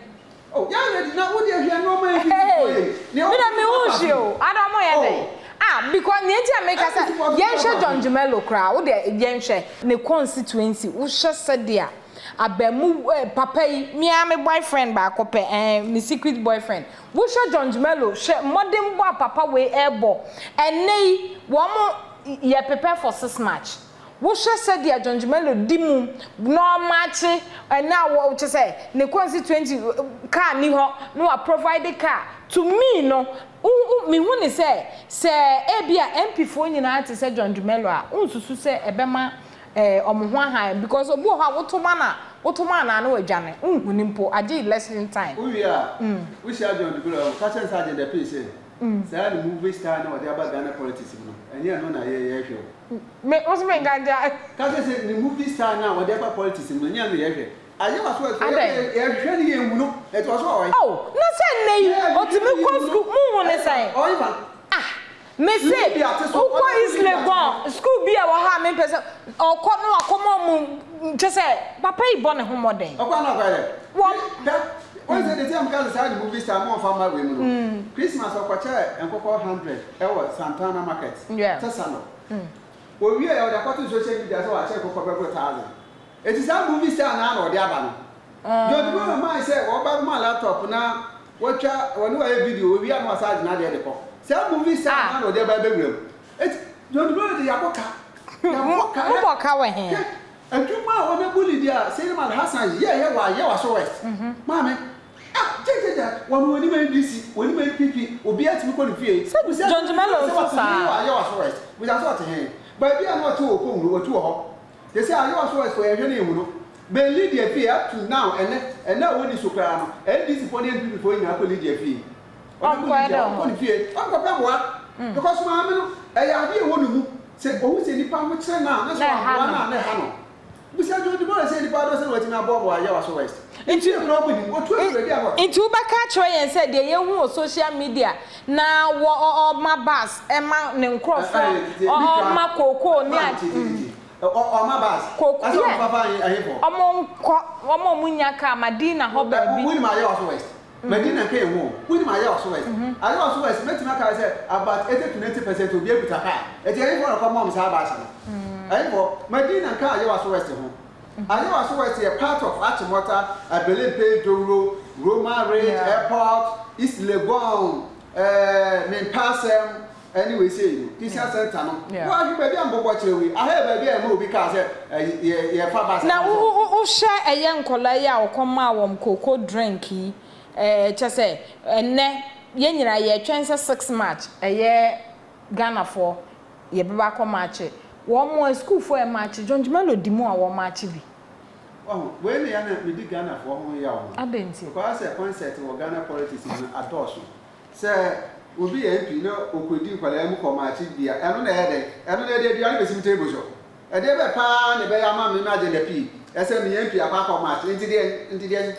Oh, yɛayɛ ready, na wo deɛ hwɛ nneɛma a NDC Hey! foɔ yɛ yi. Nea Me wɔn deɛ me hu papa hwee fi. o, ada ɔmo yɛ dɛn? Oh. Ah, because nea nti a meka sɛ NDC foɔ yɛnhwɛ papa John fi. Dumelo koraa, wo deɛ yɛnhwɛ ne constituency, wohwɛ sɛdeɛ abamu eh, papa yi, me ara me boyfriend baako pɛ, eh, me secret boyfriend, Wohwɛ John Dumelo, hwɛ mmɔdenbɔ a papa wei rebɔ ɛnnɛ yi, wɔn yɛ prepare for 6 March. Wohwɛ sɛdeɛ John Dumelo di mu na ɔmakye ɛnnɛ a wɔ kyɛ sɛ ne constituency car nni hɔ na wa provide car. To me no, wo wo mehu ne sɛ sɛ ebia MP foɔ nyinaa te sɛ John Dumelo a, wonsusu sɛ ɛbɛma eh ɔmo ho ahan because obi wɔ hɔ a woto ma no a woto ma no a na wadwane wonhu no mpo agye election time. Wo wie a, wo hyia John Dubura a, ka kyerɛ no sɛ Agenda Pay sɛ saa ne movie style no a ɔde aba Ghana politics mu no, ɛnyɛ ɛno na yɛ yɛhwɛ o. Me wo se menka nkyerɛ. Ka kyerɛ sɛ ne movie style no a ɔde aba politics mu no, ɛnyɛ ɛno na yɛhwɛ. Ayɛ waso ɛfɛ Adɛn? yɛhwɛ no yɛnhu no, ɛti waso ɔɔe. Oh, na sɛ nnɛ yi otumi kɔ school, munhu ne sɛn? Ɔɔe fa. Ah! Mese wokɔ East Legon school bi a ɛwɔ hɔ a mempɛ sɛ ɔkɔ na wakɔma ɔmo kyɛ sɛ papa yi bɔ ne ho mmɔden. Ɔkɔ ana ɔkɔ yɛ dɛ. Wɔ. Hwɛ wɔn sɛ desi a meka sɛ saa de movie star mo nfa mma wei mu no Christmas ɔkɔkyɛɛ nkokɔ hundred ɛwɔ Santana market Tesano owie yɛ ɔde akɔto social media sɛ wakyɛ nkokɔ bɛboro thousand. Enti saa movie style no ara na wɔde aba no. George Brown mae sɛ wɔba bɛma laptop na wɔatwa wɔne wɔayɛ video, wɔwie a na wɔasan agye n'adeɛ de kɔ. Saa movie style no ara na wɔde aba abɛwura mu. Enti George Brown de yɛabɔ ka. Yɛabɔ ka. Mobɔ ka wɔ he? Hwɛ, adwuma a wɔn abu Lydia Selim Alhassan yɛeɛ wɔ Ayawaso West. Maame, ah, gyagyaagya, wɔn wɔnim NDC, wɔnim NPP, obiara tumi kɔ ne fie. Sɛ Bisa George Mello sɛ nso wɔte he saa. wɔ Ayawaso West. Bisa sɛ ɔte he. Baabi a na ɔte wɔ Okonwuro, watu wɔ hɔ. Sɛsɛ Ayewa so ɛsɛ yɛhwɛ na yɛhu no. Bɛn Lydia fie up to now ɛnɛ ɛnɛ a wɔnni so koraa no NDC foɔ ne NPP foɔ nyinaa kɔ Lydia fie. Ɔno Ɔnkɔɛ Lydia dɛ ɔnkɔ hɔ. ne fie ɔnkɔpɛ mmoa because maame no ɛyɛ adeɛ ɛwɔ ne mu sɛ ɔhu sɛ nipa ho kyerɛ no a na sɛ Na ɛha wammoa no. no a na ɛha no. Bisa John Dibore sɛ nipa adɔ sɛ na watumi aboaboa Ayawaso West. Nti Nti koraa ɔmo nim ɔtu afiri baabi a hɔ. nti wobɛka akyerɛ yɛn sɛ deɛ yɛhu wɔ social media na wɔ ɔ ɔma bus ɛma ne nkorɔfoɔ ɔ ɔma kookoo ne a Ɔma bus. Kooko Asɛ ɔmo yeah fafa ahefo. ɔmo nkɔ wɔn a ɔmo nnya car Madina hɔ baabi. Wonim Ayawaso West? Madina nka yɛn ho o. Wonim Ayawaso West? Ayawaso West mɛtumi aka sɛ about 80 to 90% obiara kuta car. Eti ɛhefoɔ na ɔkɔma wɔn saa bus no? Ɛhefoɔ? Madina nka Ayawaso West ho. Ayawaso West yɛ part of Achimota, Abelempe, Dowuro, Roma Ridge, Airport, East Legon, ɛɛ Mempasɛm, ɛne wei sei no, Christian Center no. Woahwɛ baabi a mbobɔ kyerɛ wei. Aha yɛ baabi a yɛma obi car sɛ ɛyi yɛ yɛfa bus Na ɛfa wo so. wo wohwɛ ɛyɛ nkɔlaa yi a wɔkɔmaa wɔn cocoa drink yi ɛɛ kyɛ sɛ ɛnnɛ yɛn nyinaa yɛretwɛn sɛ 6 March ɛyɛ Ghanafoɔ yɛbɛba akɔ maakye wɔn a sukuufoɔ a ɛmaakye John Dumelo di mu a wɔmaakye bi. Wahu, wei ne yɛ na medi Ghanafoɔ ho yaw no. Adɛn nti? Because asɛ concert wɔ Ghana politics mu no adɔɔso. Sɛ obi yɛ MP na ɔkɔdi nkwadaa mu kɔ maakye bi a, ɛno na ɛyɛ dɛn? Ɛno na ɛde aduane bɛsi me table so. Ɛdeɛ bɛ paa na ɛbɛyɛ ama me m'agenda pii? Ɛsɛ meyɛ MP akɔ akɔ maakye, nti deɛn? Nti deɛn?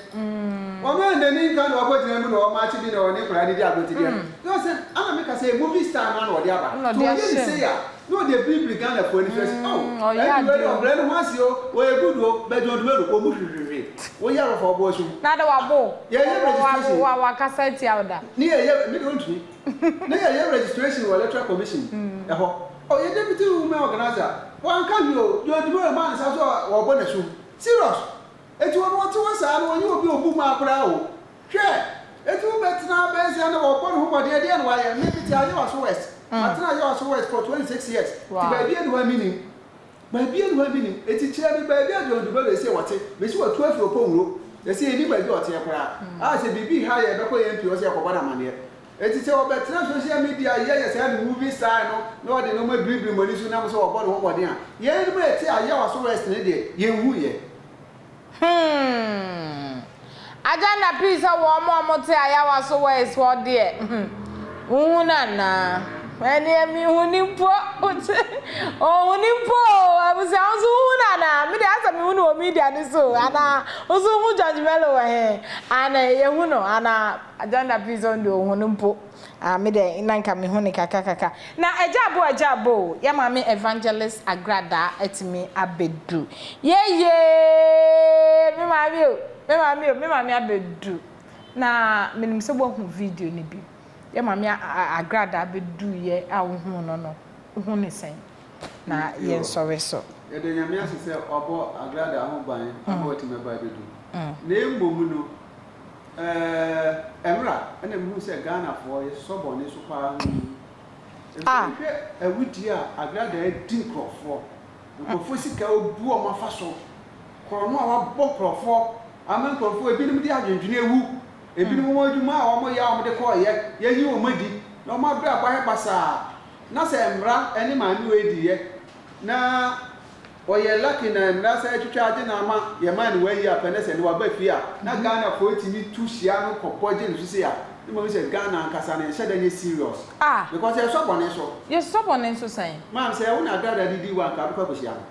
Ɔno a n'ani nka na ɔkɔgyina mu na ɔmaakye bi na ɔne nkwadaa no di agorɔ nti deɛn? Na ɔsɛ, ana meka sɛ movie star no ara na ɔde aba. Ɛna Nti ɔde ɔyɛ ne ahyɛ sei mu. a, na ɔde abiribiri Ghanafoɔ ani so sɛ, oh, Ɔyɛ MP wei adeɛ deɛ o. ɔbrɛ ne ho ase o, ɔyɛ good o, but John Dumelo, ɔmu hwehwehwe. Woyɛ arɔfa ɔbɔ asu. Na de wabo wo. Yɛyɛ registration. Wa wa wakasa atia wo da. Ne yɛyɛ, me deɛ ɔntumi. Ne yɛyɛ registration wɔ electoral commission ɛhɔ. Oh, yɛ deputy women organizer, wanka hwee o, John Dumelo maa ne nsa so a wɔbɔ n'asu. Serious. Eti ɔno ɔte hɔ saa no, ɔnyɛ obi a ɔbu mmaa koraa o. Hwɛ! Eti wobɛtena bɛyɛ sɛ na wɔbɔ ne ho mmɔden, ɛdeɛn na wayɛ? Me mete Ayewaso West, matena Ayewaso West for 26 years, nti baabi nni hɔ a mennim. Baabi nni hɔ a mennim. Eti kyerɛ me baabi a John Dumelo ese ɔte. Mese watu afiri Oponwuro, ese yɛnnim baabi a ɔteɛ koraa. A sɛ biribi ha yɛn bɛkɔ yɛn MP hɔ sɛ yɛkɔbɔ no amaneɛ. Eti sɛ ɔbɛtena social media yɛ yɛ saa ne movie style no na ɔde nneɛma biribiri mo ani so nam sɛ ɔbɔ ne ho mmɔden a, yɛn a yɛte Ayawaso West no deɛ yɛnhu yɛ. Hmm. Agenda pii sɛ wɔn a wɔte Ayawaso West hɔ deɛ, hmm, wohu no anaa? Ɛneɛ mehu no mpo. Ɔhu no mpo o. Abusua, wo nso wohu no anaa? Me deɛ asɛ mehu no wɔ media no so o. Anaa wo nso wohu George Mello wɔ he? Aane, yɛhu no anaa? Agenda pii sɛ ɔno deɛ ɔhu no mpo. Ah me deɛ na nka mehu no kakra kakra. Na agya abo agya abo o, yɛ maame Evangelist Agradaa atumi abɛdu. Yeyee! Me maame o, me maame o, me maame abɛdu. Na menim sɛ woahu video no bi. Yɛ maame Agradaa bɛduiɛ a wohuu no no, wohu no sɛn? Na yɛnsɔre so. Yɛda Nyame ase sɛ wabɔ Agradaa ho ban ama watumi aba abɛdu. Na mmom no, Ɛɛ ɛnora ɛna mehuu sɛ Ghanafoɔ yɛsosɔ bɔne so paa hmm. Ɛfisɛ wohwɛ awudie a agradaa adi nkorɔfoɔ, nkorɔfoɔ sika obu wɔn afa so, korɔno a wabɔ nkorɔfoɔ ama nkorɔfoɔ ebinom de adwendwene awu, ebinom wɔn adwuma a wɔyɛ a wɔde kɔɔyɛ yɛayi wɔn adi na wɔn abrabɔ ayɛ basaa na sɛ mmra ɛne maame wei diiɛ na Ɔyɛ lucky na mmra sɛ atwitwa agye no ama yɛ man no wayi apɛ ne sɛ ne waba fie a na Ghana foɔ tumi tu hyia no kɔ bɔ gye no so sei a ne mahu sɛ Ghana ankasa no yɛnhyɛ da nyɛ serious Ah. because yɛsɔ bɔne so. Yɛsɔ bɔne so sɛn? Maam sɛ wo na Agrada de dii wo a nka wobɛkɔ akɔhyia no.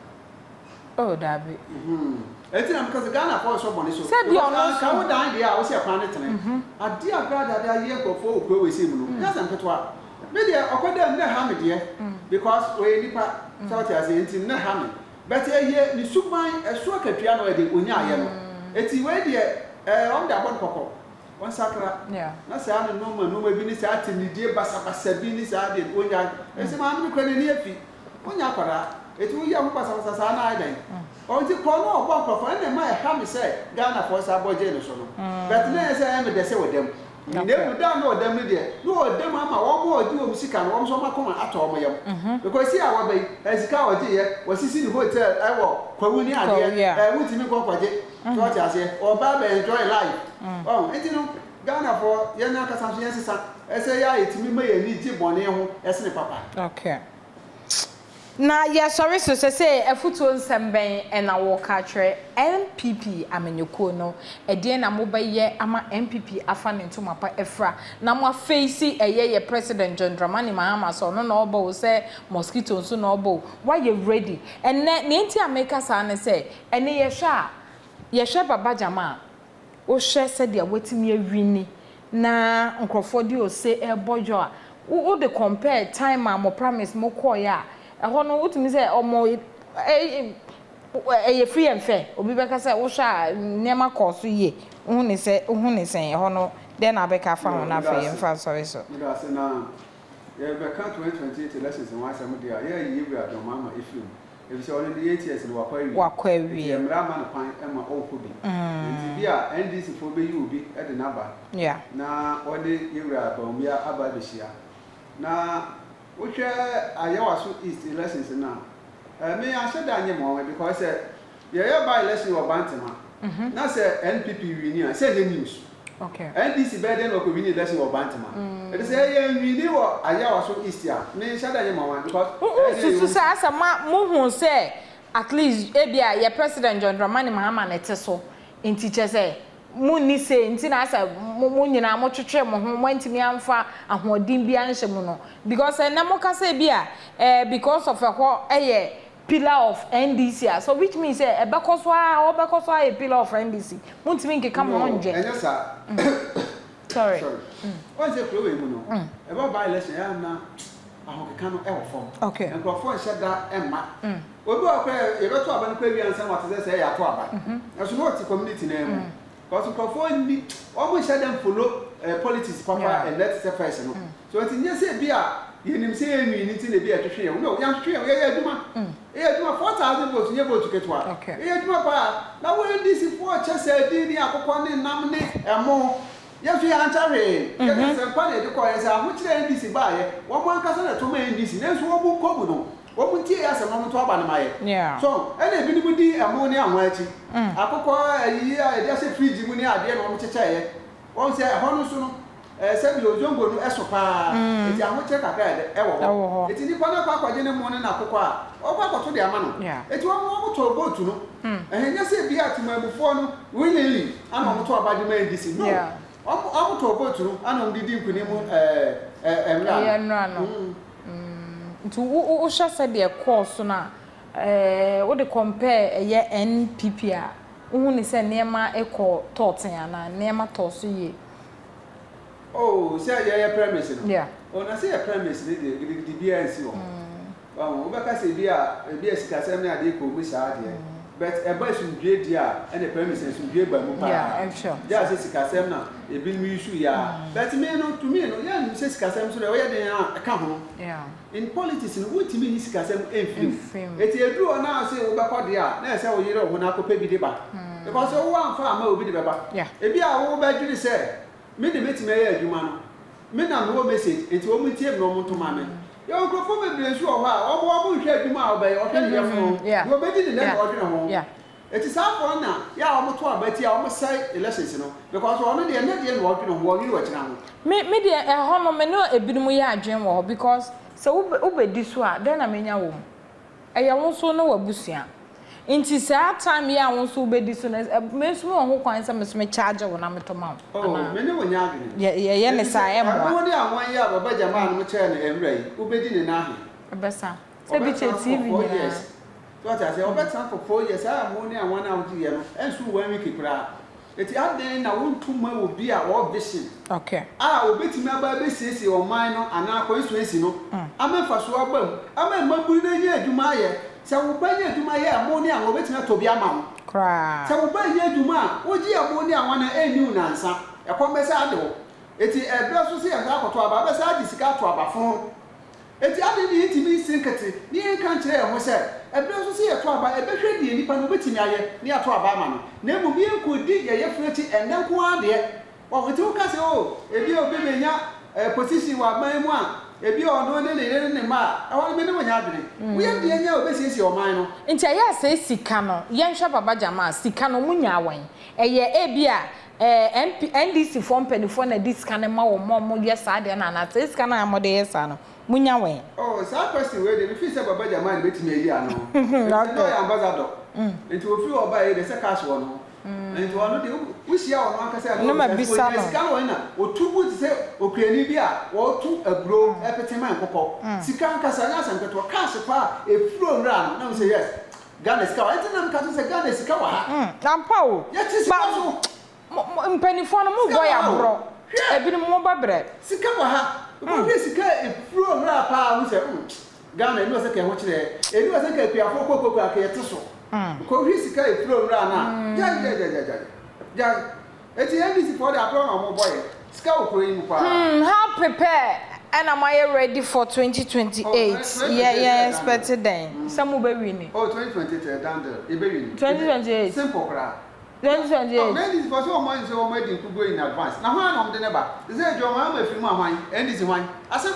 Oh daabi. Mhmm ɛnti na meka sɛ Ghana foɔ nsɔ bɔne so Sɛ bia because ɔno anka nso. wo dan deɛ a wo sɛ kwan no tene. Adeɛ a Agrada de ayɛ nkurɔfoɔ wɔ kuro wei sei mu no nyɛ asɛm ketewa. Me deɛ ɔkɔ dɛm na ɛha me deɛ because ɔyɛ nipa sɛ ɔte aseɛ nti na ɛha me but ɛyɛ ne suban ɛso akatua na ɔyɛ den ɔnyaayɛ no eti wei deɛ ɛɛ wɔn de abɔ no kɔkɔ ɔnsakra na saa ne nnoɔma nnoɔma bi ne saa atemnidie basabasa bi ne saa deɛ ɔnyae ɛsɛ maame no kura n'ani afi Wonyɛ akwadaa, eti woyɛ ho basabasa saa na ayɛ dɛn? Ɔnti korɔ no ɔbɔ nkorɔfoɔ ɛna ɛma ɛha me sɛ Ghanafoɔ saa bɔ gyee no so no. But na ɛnyɛ sɛ ɛyɛ me dɛ sɛ ɔda mu. Na mmom da a na ɔda mu no deɛ, na ɔda mu ama wɔn a ɔgye wɔn sika no, wɔn nso wɔn akoma atɔ wɔn yam. Because sei a waba yi, ɛɛ sika a ɔgyeeɛ, wasisi ne hotel ɛwɔ Kwawu ne adeɛ, ɛɛ wontumi nkɔ nkɔgye. So wate aseɛ? Ɔba abɛ enjoy life. Wahu? Nti no, Ghanafoɔ, yɛn ankasa nso yɛnsesa. Ɛsɛ yɛ a yɛtumi ma yɛn ani gye bɔne ho sene papa. Okay. Na yɛsɔre so sɛsɛɛ afutuo nsɛm bɛn na woka akyerɛ NPP amanyɔkuo no? Ɛdeɛn na mobɛyɛ ama NPP afa ne ntoma pa afira na mo afeisi ɛyɛ yɛ President John Dramani Mahama sɛ ɔno na ɔba o sɛ mosquito nso na ɔba o woayɛ ready? Ɛnnɛ nea nti a meka saa ne sɛ ɛnne yɛhwɛ a yɛhwɛ Baba Gyama a Wohwɛ sɛdeɛ watumi awini na nkorɔfoɔ de ose rebɔ dwa a, wo wode compare time a mo primaries mo kɔeɛ a, ɛhɔ no wotumi sɛ wɔn ɛyɛ free and fair. Obi bɛka sɛ wohwɛ a nneɛma kɔɔ so yie. Wohu ne sɛ wohu ne sɛn? Ɛhɔ no dɛn na wobɛka afa ho Yo, na meda afei ase. yɛmfa nsɔre so. Meda ase. Na yɛrebɛka 2028 elections ho asɛm deɛ a, yɛayi Yewura John Mahama afiri mu. Efisɛ ɔno ne eight years no wakɔ awie. Wakɔ Nti awie. mmara mma no kwan ma ɔnkɔ bi. Nti bi a NDC foɔ bɛyi obi de no aba na ɔne Yewura Bawumia aba abɛhyia. Na wohwɛ Ayawaso East elections no a, eh, me anhyɛ da anyɛ me nwanwa because sɛ yɛyɛ by election wɔ Bantama na sɛ NPP wini a, sɛ ɛnyɛ news. NDC bɛyɛ dɛn na wakɔ wini election wɔ Bantama? Ɛti sɛ yɛn wini wɔ Ayawaso East a, me nhyɛ da nyɛ nwanwa because Wo ɛyɛ dɛn susu yɛwɔ sɛ asɛ mo mo hu sɛ at least ebia yɛ president John Dramani Mahama na ɛte so nti kyerɛ sɛ mo nni say nti na asɛ mo mo nyinaa mo twetwe mo ho mo antumi amfa ahoɔden biara nhyɛ mu no because ɛnɛ mo ka sɛ ebia eh because of ɛhɔ yɛ Pillar of NDC a so which means sɛ ɛbɛkɔ so ara ɔbɛkɔ so ayɛ pillar of NDC montumi nkeka mo ho No, ngyɛ. ɛnyɛ saa. Sorry. Sorry. Wɔn sɛ kuro wei mu no, ɛba by election ɛyɛ na ahokeka no ɛwɔ fam. Okay. Nkurɔfoɔ nhyɛ da mma. Obi wɔ hɔ koraa yɛbɛto aba no koraa wie ansa na wate sɛ sɛ yɛato aba. Nanso na ɔte community no ara mu. Because nkurɔfoɔ nni, wɔn nhyɛ da nfollow eh, politics papa ɛnnɛ te sɛ first no. So nti nyɛ sɛ ebi a yɛnim sɛ yɛnwin nti na ebi a yɛtwetwe yɛn ho. No, yɛantwetwe yɛn ho, yɛyɛ adwuma. Yɛyɛ adwuma, 4,000 votes nyɛ vote ketewa. Yɛyɛ adwuma paa. Na wo NDC foɔ kyɛ sardine ne akokɔ ne nam ne ɛmo. Yɛn nso yɛankyɛ hwee. Yɛde asɛmpa na yɛde kɔeɛ sɛ ahokyerɛ a NDC baeɛ, wɔn ankasa na ɛto maa NDC, nanso wɔn nkɔ mu no, Wɔn ntie yɛ asɛm na wɔn nto aba no ma yɛ. So ɛna ebinom di ɛmo ne anwa akyi. Akokɔ ayiyi a yɛde ahyɛ fridge mu ne adeɛ na wɔn kyekyɛeɛ. Wɔn sɛ ɛhɔ no nso no ɛɛ sɛbi ozongo no ɛso paa. Eti ahokyerɛ kakra yɛ dɛ ɛwɔ hɔ. Eti nipa no akɔ akɔgye ne mo ne n'akokɔ a ɔkɔ akɔto de ama no. Eti wɔn wɔn tɔɔ boat no. Ɛhɛn nyɛ sɛ ebia atemanmufoɔ no willingly ana wɔn to aba de ma NDC. No. Wɔn wɔn tɔɔ boat no ana wɔn de di nkunim ɛɛ ɛɛ nwura no. Nti wo wo wohwɛ sɛdeɛ ɛkɔɔ so no a, ɛɛ wode compare ɛyɛ NPP a, wohu no sɛ nneɛma kɔɔ tɔɔten anaa? Nneɛma tɔɔ so yie? Oh, sɛ yɛyɛ premise no? Yeah. Oh, na sɛ yɛ premise no deɛ, gidigidi biara nsi wɔ hɔ. Wahu? Wobɛka sɛ ebi a, ebi a sikasɛm ne adeɛ kɔɔ mu saa deɛ, but ɛba asomdwoeɛ deɛ a, ɛna premise no asomdwoeɛ ba mu paa. Yeah, sure. Gye a sɛ sikasɛm na ebinom use yɛ a, but me no, to me no, yɛnnim sɛ sikasɛm nso deɛ ɔyɛ den a, ɛka ho. Yeah. In politics no, wontumi nyi sikasɛm mfiri mu. Mfiri mu. Enti ɛduru hɔ na ɔse wobɛkɔ deɛ a, na ɛsɛ sɛ woyere wo ho na akɔpɛ bi de ba. Because wo amfa amma a, obi de bɛba. Yeah. Ebi a wobɛdwene sɛ, me de mɛtumi ayɛ adwuma no, me na mewɔ message, enti wɔn ntie me na wɔn nto ma me. Yɛwɔ nkurɔfoɔ bebree nso wɔ hɔ a, wɔn wɔn nhwɛ adwuma a wobɛyɛ, ɔhwɛ ne yafunu ho, Yeah. deɛ ɔbɛdi ne nɛ na Yeah. ɔdwene ho. Yeah. Eti saa foɔ no na yɛ a wɔn to aba tia wɔn sɛe elections no because ɔno deɛ nɛ deɛ na ɔdwene ho ɔnwene ɔkyena ho. Me me deɛ ɛhɔ no me ne ebinom yɛ adwene wɔ hɔ because sɛ wo wo bɛdi so a dɛn na menya wɔ mu? Ɛyɛ wo nso ne w'abusua nti saa time yi a wo nso wo bɛdi so no me nso me wɔ ho kwan sɛ me nso me charge wo na me tɔ ma wo Oh anaa? me ne wo nyɛ adwene. Yɛ yɛyɛ ne Efisɛ saa ɛmmoa. ɛmo ne anwan yi a Baba Jamal nom kyɛɛ no ɛnwura yi wo bɛdi ne nan ahe? Ɛbɛsa. Sɛ bi Ɔbɛtena kyɛ for TV four nyinaa. years. So wate aseɛ? Wɔbɛtena for 4 years, saa ɛmo ne anwa no a wogyeeɛ no, ɛnso one week koraa. Enti adɛn na wonto mma obi a ɔwɔ vision a ɔbɛtumi aba abɛsiesie ɔman no anaa constituency no ama mfasoɔ aba mu, ama mmabunu no anya adwuma ayɛ. Sɛ wo ba nya adwuma yɛ a, ɛmo ne anwa ɔbɛtumi atɔ bi ama wo. Sɛ wo ba nnya adwuma a, wogye ɛmo ne anwa no a, ɛnni wo nnansa. Ɛkɔm bɛsan ade wo. Enti ɛberɛ so sɛ yɛsan akɔto aba, wobɛsan agye sika ato aba fon. Enti adɛn na yentumi nsi nkete na yɛnka nkyerɛ yɛn ho sɛ, ɛberɛ nso sɛ yɛto aba a, yɛbɛhwɛ deɛ nipa no obɛtumi ayɛ na yɛato aba ama no, na mmom yɛnkɔdi yɛn yafunu akyi ɛnnɛ nko ara deɛ. Wahu? Enti woka sɛ, Oh, ebia obi bɛnya eh, position wɔ aban mu a, ebia ɔno ne ne yere ne ne mma a, ɛhɔ no me ne wo nyɛ adwene. Woyɛ deɛn a obɛsiesie ɔman no? Nti ɛyɛ a sɛɛ sika no, yɛnhwɛ Baba Jamal, sika no ɔmo nyaa wɛn? Ɛyɛ ebia eh, MP, NDC foɔ mpaninfoɔ na ɛde sika no ma wɔn ma wɔn yɛ saa adeɛ no anaa? Sɛɛ sika no a wɔde yɛ saa no, Munya wɛn? Oh saa question wei deɛ me feel sɛ Baba Jamal na bɛtumi ayi ano efisɛ na ɔyɛ ambassador nti ofiri hɔ baeɛ deɛ sɛ cash wɔ ne ho nti ɔno deɛ wo hyia ɔno ankasa a na ɔbisa sɛ ɔnya sika no wɔ he na ɔtu gu te sɛ okuani bi a ɔɔto aburo ɛpete ma nkokɔ sika ankasa nyɛ asɛm ketewa cash paa ɛfiri owura no na wo sɛ yes Ghana sika wɔ ha nti na meka kyerɛ sɛ Ghana sika wɔ ha Ampa o yɛte sika so. Mo mo mpaninfoɔ no mo Sika bɔ wɔ yɛ ha o. aborɔ Hwɛ! ebinom mo bɛ brɛ. Sika wɔ ha. Wokɔ hwɛ sika a efiri owura paa wohu sɛ mm Ghana ɛni wɔ sɛ nka ɛho kyerɛ ɛni wɔ sɛ nka akuafoɔ kɔ kɔ kɔ yɛte so. Wokɔ hwɛ sika a efiri owura no a gyae gyae gyae gyae gyae gyae. Eti NDC foɔ de aborɔ na wɔn bɔ yɛ. Sika wɔ kuro yi mu paa. Hmm how prepare ɛna mo ayɛ ready for Oh 2028 yɛ 2028 yɛn ɛyɛ done expect deal. dɛn sɛ mo bɛ wini. Oh 2028 ɛyɛ done deal yɛbɛ wini. 2028. Simple koraa. 2028. Oh, na NDC foɔ sɛ wɔn ahu sɛ wɔn adi nkuguo in advance. Na hwan na wɔn de ne ba? Te sɛ John Mahama firi mu a hwan? NDC hwan? Asɛm.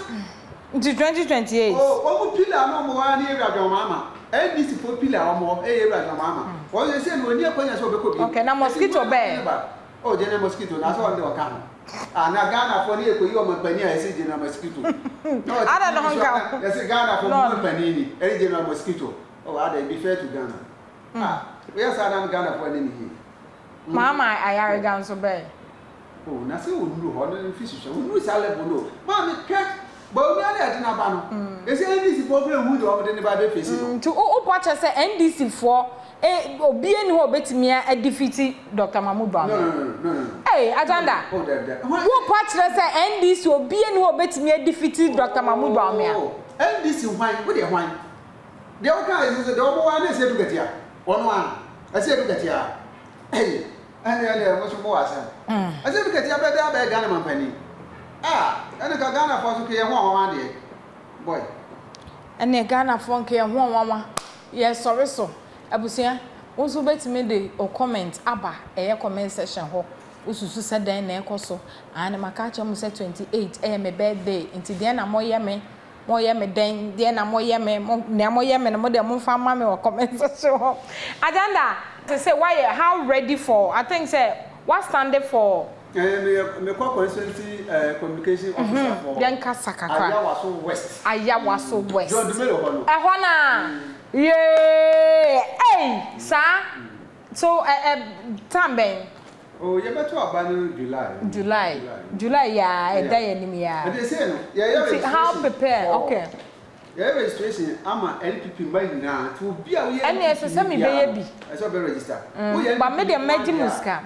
Nti 2028. Oh, wɔn pillar no wɔn wɔ ara ne Yewura John Mahama. NDC foɔ pillar a wɔn wɔ ɛyɛ Yewura John Mahama. Wɔn sɛ sɛ no wɔn ni akwanya sɛ wɔbɛkɔ bio. Okay, na Eti mosquito hwan na wɔde ne bɛɛ? ba? Oh, General Mosquito, na sɛ wɔn de ɔka ho. Ah, na Ghana foɔ ne yɛkɔyi wɔn mpanin a yɛsɛ General Mosquito. Na wɔte Ada ne TV ho so nka a ho. na yɛsɛ Ghana foɔ No. mo mpanin ni, ɛne General Mosquito. Oh, ada, be fair to Ghana. Ah woyɛ saa na Ghana foɔ ani ne he. Maama ayarega nso bɛɛ. Oh na sɛ ɔnuru hɔ no mfi hwehwɛ ɔnuru saa level no o maame hwɛ Bawumia no a yɛde no aba no ɛsɛ NDC foɔ kura nhu deɛ wɔde ne ba bɛ face no. Nti wo bɔ kyɛ sɛ NDC foɔ obia nni hɔ a obetumi a defeat Doctor Mahmood No Bawumia? no no no no no. Ei Agenda Oh dabi dabi. wo pɔ kyerɛ sɛ NDC obia nni hɔ a obetumi a defeat Doctor Mahmood Bawumia? Oh NDC hwan wo deɛ hwan? Deɛ wo kaa yi sɛ deɛ ɔmo waa no ɛsɛ edu katia ɔno a ɛsɛ edu katia ɛyi ɛne ɛne mo so mo wɔ asɛm ɛsɛ edu katia bɛ dɛ abɛyɛ Ghana mampanin a ɛne ka Ghana foɔ so keyɛ ho ɔnwanwa deɛ boy. Ɛneɛ Ghana foɔ nka yɛ ho ɔnwanwa yɛ sɔre so abusua wo nso wobɛtumi de wo comment aba ɛyɛ comment section hɔ wo susu sɛ dɛn na ɛkɔ so aane maka akyerɛ mo sɛ 28 ɛyɛ me birthday nti deɛn na moyɛ me Moyɛ me dɛn? Deɛn na moyɛ me? Mo, nea moyɛ me no, mo deɛ momfa mma me wɔ comment section hɔ. Agenda, sese woayɛ how ready for, I think sɛ woa stand for. Eh, meyɛ, mekɔ constituency eh, communication officer for Yɛnkasa kakra. Ayawaso West. Ayawaso West. John Dumelo hɔ no. Ɛhɔ no a? Yee! Ei! Saa? So, ɛ, ɛ, time bɛn? Oh, yɛbɛto aba no July. July. July yi ara, ɛda yɛn anim yi ara. Ɛnti sei no, yɛyɛ Nti how registration prepare, for, okay. yɛyɛ registration ama NPP mma nyinaa. Nti obi a woyɛ Ɛnneɛ ɛsɛ NPP sɛ ni mebɛyɛ biara no, bi. ɛsɛ sɛ ɔbɛ register. Woyɛ But me NPP deɛ ni mɛgye nko mo ara deɛ a, sika.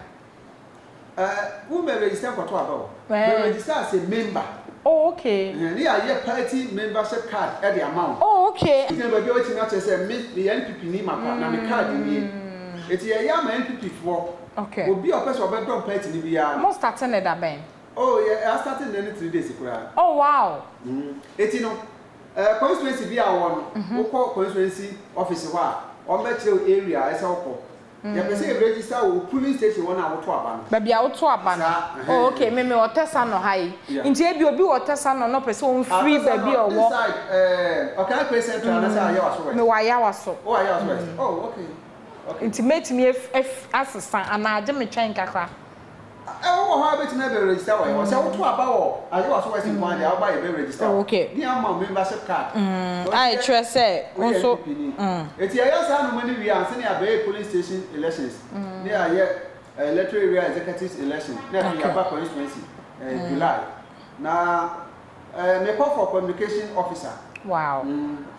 Eh, wo mɛ register nkɔto aba o. Ɛɛ. Mɛ register as a member. Oh, okay. Ɛhɛn, ne yɛayɛ party membership card ɛde ama wo. Oh, okay. Wogyina baabi a woatumi akyerɛ sɛ me, meyɛ NPP ni mapa, na me card nie. Enti yɛyɛ ama NPP foɔ. Okay. Obi a ɔpɛ sɛ ɔbɛdɔm party no biara no. Mo starte no da bɛn? Oh, yɛ astarte nnɛ ne 3 days koraa. Oh, wow. Enti no, eh, constituency bi a wowɔ no, wokɔ constituency office hɔ a, wɔbɛkyerɛ wo area a ɛsɛ sɛ wokɔ. Yɛpɛ sɛ yɛ register wo wɔ polling station hɔ no a woto aba no. Baabi a woto aba no. Saa, Oh, ɛhɛn. okay, me mewɔ Tesano ha yi. Yeah. Nti ebi obi wɔ Tesano na ɔpɛ sɛ ɔmfiri Ah, baabi a Tesano, this ɔwɔ. side, eh, Okaikwei Central anaasɛ Ayawaso West? Mewɔ Ayawaso. Wowɔ Ayawaso West? Oh, okay. Okay. Nti mɛtumi af af asesa anaa agye me twɛn kakra? Ɛ wowɔ hɔ a wobɛtumi abɛ register wɔ hɔ. Sɛ woto aba wɔ Ayawaso West nko ara deɛ a, woba yɛbɛ register wo. Oh, okay. Ne yɛama wo membership card. A ɛkyerɛ sɛ wo Woyɛ nso NPP ni. Enti yɛyɛ saa nnoɔma no wie a, ansa na yɛabɛyɛ polling station elections, ne yɛayɛ electoral area executives election, na afei Okay. yɛaba constituency July. Na mekɔ for communication officer. Wow.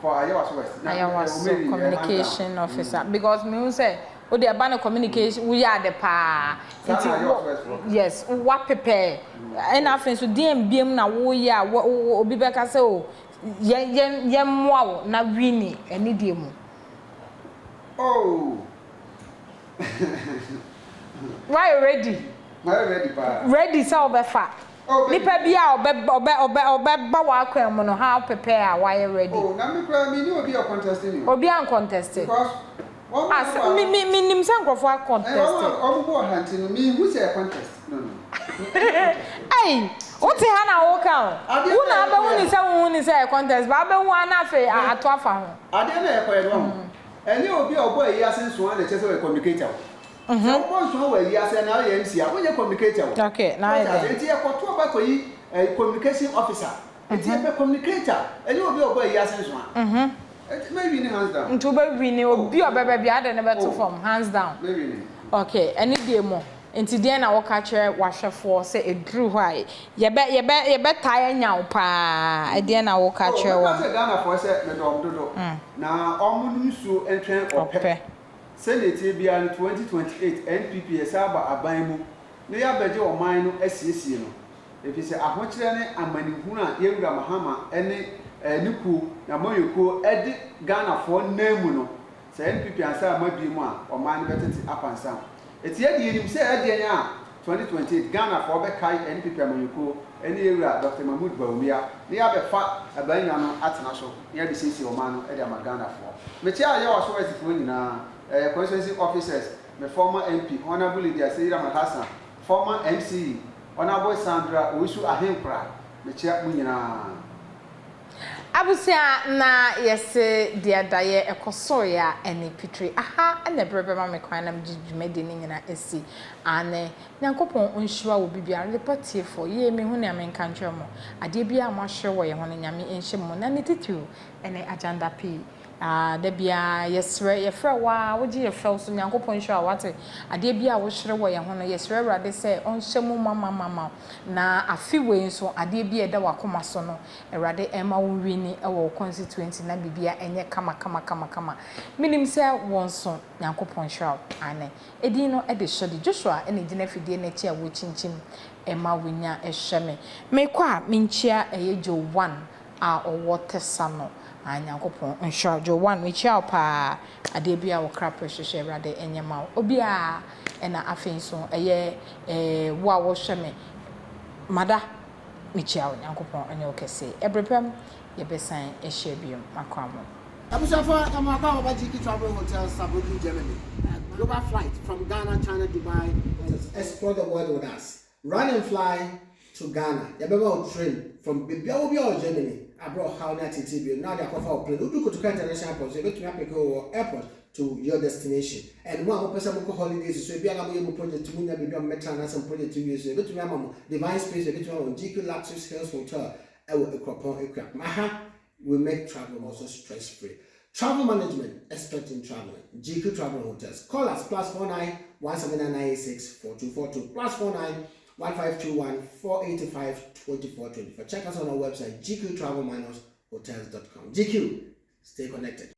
For Ayawaso West. Na Ayawaso Omeri, hands down. communication officer because mehu sɛ wo deɛ ɛba no communication woyɛ ade paa Saa nti na Ayawaso wo West wɔ. yes wa prepare ɛna afei nso deɛn biam na woyɛ a wo wo obi bɛka sɛ o yɛn yɛn yɛn mmoa wo na wini ɛne deɛ mu. Oh. Wayɛ ready. Mayɛ ready paa. Ready sɛ wobɛfa. Oh baby. Nipa bi a ɔbɛ ɔbɛ ɔbɛ ɔbɛba w'akwan mu no how prepare a wayɛ ready. Oh na me koraa me ni obi a ɔcontest me o. Obi ancontest. Because wɔn Ah a sɛ wɔn me me me nim sɛ nkorɔfoɔ a acontest. Wɔn a wɔn bɔ ha nti no me hu sɛ ɛyɛ contest no no. Ei wo te ha na wo ka o. Adeɛ Wo na na ɛyɛ abɛhu ne kɔyɛ. sɛ wo hu ne sɛ ɛyɛ contest but abɛhu ara na afei ato afa ho. Adeɛ na ɛyɛ kɔyɛ no wahu. Ɛnyɛ obi a ɔbɔ ayi ase nsoa na ɛkyerɛ sɛ ɔyɛ communicator o. Sɛ wobɔ nsoa wɔ ayi ase anaa woyɛ MC a, wonyɛ communicator o. Okay, na ayɛ Wate ase? dɛn? Nti yɛkɔto aba kɔyi eh, communication officer. Nti yɛpɛ communicator, ɛnyɛ obi a ɔbɔ ayi ase nsoa. Nti mɛ wini hands down. Nti wobɛ wini, obi a ɔbɛba biara wode no bɛto fam, hands down. Mɛ wini. Ok, ɛne deɛ mu, nti deɛn na woka kyerɛ w'ahwɛfoɔ sɛ ɛduru hɔ a yɛbɛ yɛbɛ yɛbɛtae anya wo paa, ɛdeɛn na woka Oh, kyerɛ mɛka wɔn? kyerɛ Ghanafoɔ sɛ medɔ wɔn dodo, na wɔn nom nsuo ntwɛn ɔpɛ. Ɔpɛ. Sɛdeɛ ɛteɛ biara no 2028 NPP yɛsan aba aban mu na yɛabɛgye ɔman no asiesie no. Efisɛ ahokyerɛ ne amanehunu a yɛn wura Mahama ne ne kuo, n'amanyɔkuo de Ghanafoɔ nan mu no, sɛ NPP ansa amma biom a, ɔman no bɛtete apansam. Enti yɛn deɛ yɛnim sɛ ɛdeɛn a 2028 Ghanafoɔ bɛkae NPP amanyɔkuo ne yɛn wura Dɔkta Mahmood Bawumia na yɛabɛfa abannwa no atena so na yɛde siesie ɔman no de ama Ghanafoɔ. Mekyea Ayawaso West foɔ nyinaa, constituency officers, me former MP, Honourable Lydia Seyram Alhassan, Former MCE, Honourable Sandra Owusu Ahenkora, mekyia mo nyinaa. Abusua na yɛse deɛ daeɛ ɛkɔsoeɛ a ɛne pitire. Aha na ɛberɛ bɛma me kwan na megye dwumadie no nyina asi. Aane, Nyankopɔn ɔnhyira wo bibiara. Adepa tiefoɔ, yie mehu nea menka nkyerɛ mo. Adeɛ biara a moahwere wɔ yɛn ho no Nyame nhyɛ mo mu na ne titiriw ɛne Agyanda pii. Ah da biara yɛsrɛ, yɛfrɛ wo ara wogye yɛ fɛw so, Nyankopɔn nhyira wo wate, adeɛ biara a wohyere wɔ yɛn ho no yɛsrɛ Awurade sɛ ɔnhyɛ mu ma ma ma ma wo, na afe wei nso adeɛ bi a ɛda w'akoma so no Awurade ɛmma wo nwini wɔ wo constituency na biribiara ɛnyɛ kama kama kama kama, menim sɛ wo nso Nyankopɔn nhyira wo, aane. Edin no de Shirley Joshua na ɛgyina afidie no akyi a wɔkyinkyim ma wonya hwɛ me. Mekɔ a menkyia ɛyɛ Joe One a ɔwɔ tɛsa no aa Nyankopɔn nhyira wo Joe one mekyia wo paa adeɛ biaa wo kra pɛ hwehwɛ Awurade nyɛ ma wo obiaa ɛna afei nso ɛyɛ eh wo a wo hwɛ me mada mekyia wo Nyankopɔn nyɛ wo kɛse ɛbere pɛm yɛbɛ san ahyia biom makora mo. Abusuafo yɛma mo akwaaba ba GK Travel Hotel Saarbrücken Germany Global flight from Ghana, China, Dubai and Explore the world with us Run and fly to Ghana Yɛbɛma wo train from baabi a wɔ biara wɔ Germany abrɛ ɔhaw ne ateetee bio no na wode akɔfa wo plane. Wodu Kotoka International Airport nso yɛbɛtumi apeke wo wɔ airport to your destination. And mo a mopɛ sɛ mokɔ holidays nso ebia na moyɛ mo project munnya baabi a mobɛtena anaasɛ mo project nwie nso yɛbɛtumi ama mo Divine Space yɛbɛtumi ama mo GQ Luxus Hills Hotel ɛwɔ Akuropɔn Akuapem. Aha we make travel also stress free. Travel management expert in traveling. GQ Travel Hotels. Call us plus 49 17996 4242 plus 49 1521 485 2424. Check us on our website gqtravel-hotels.com. GQ, stay connected.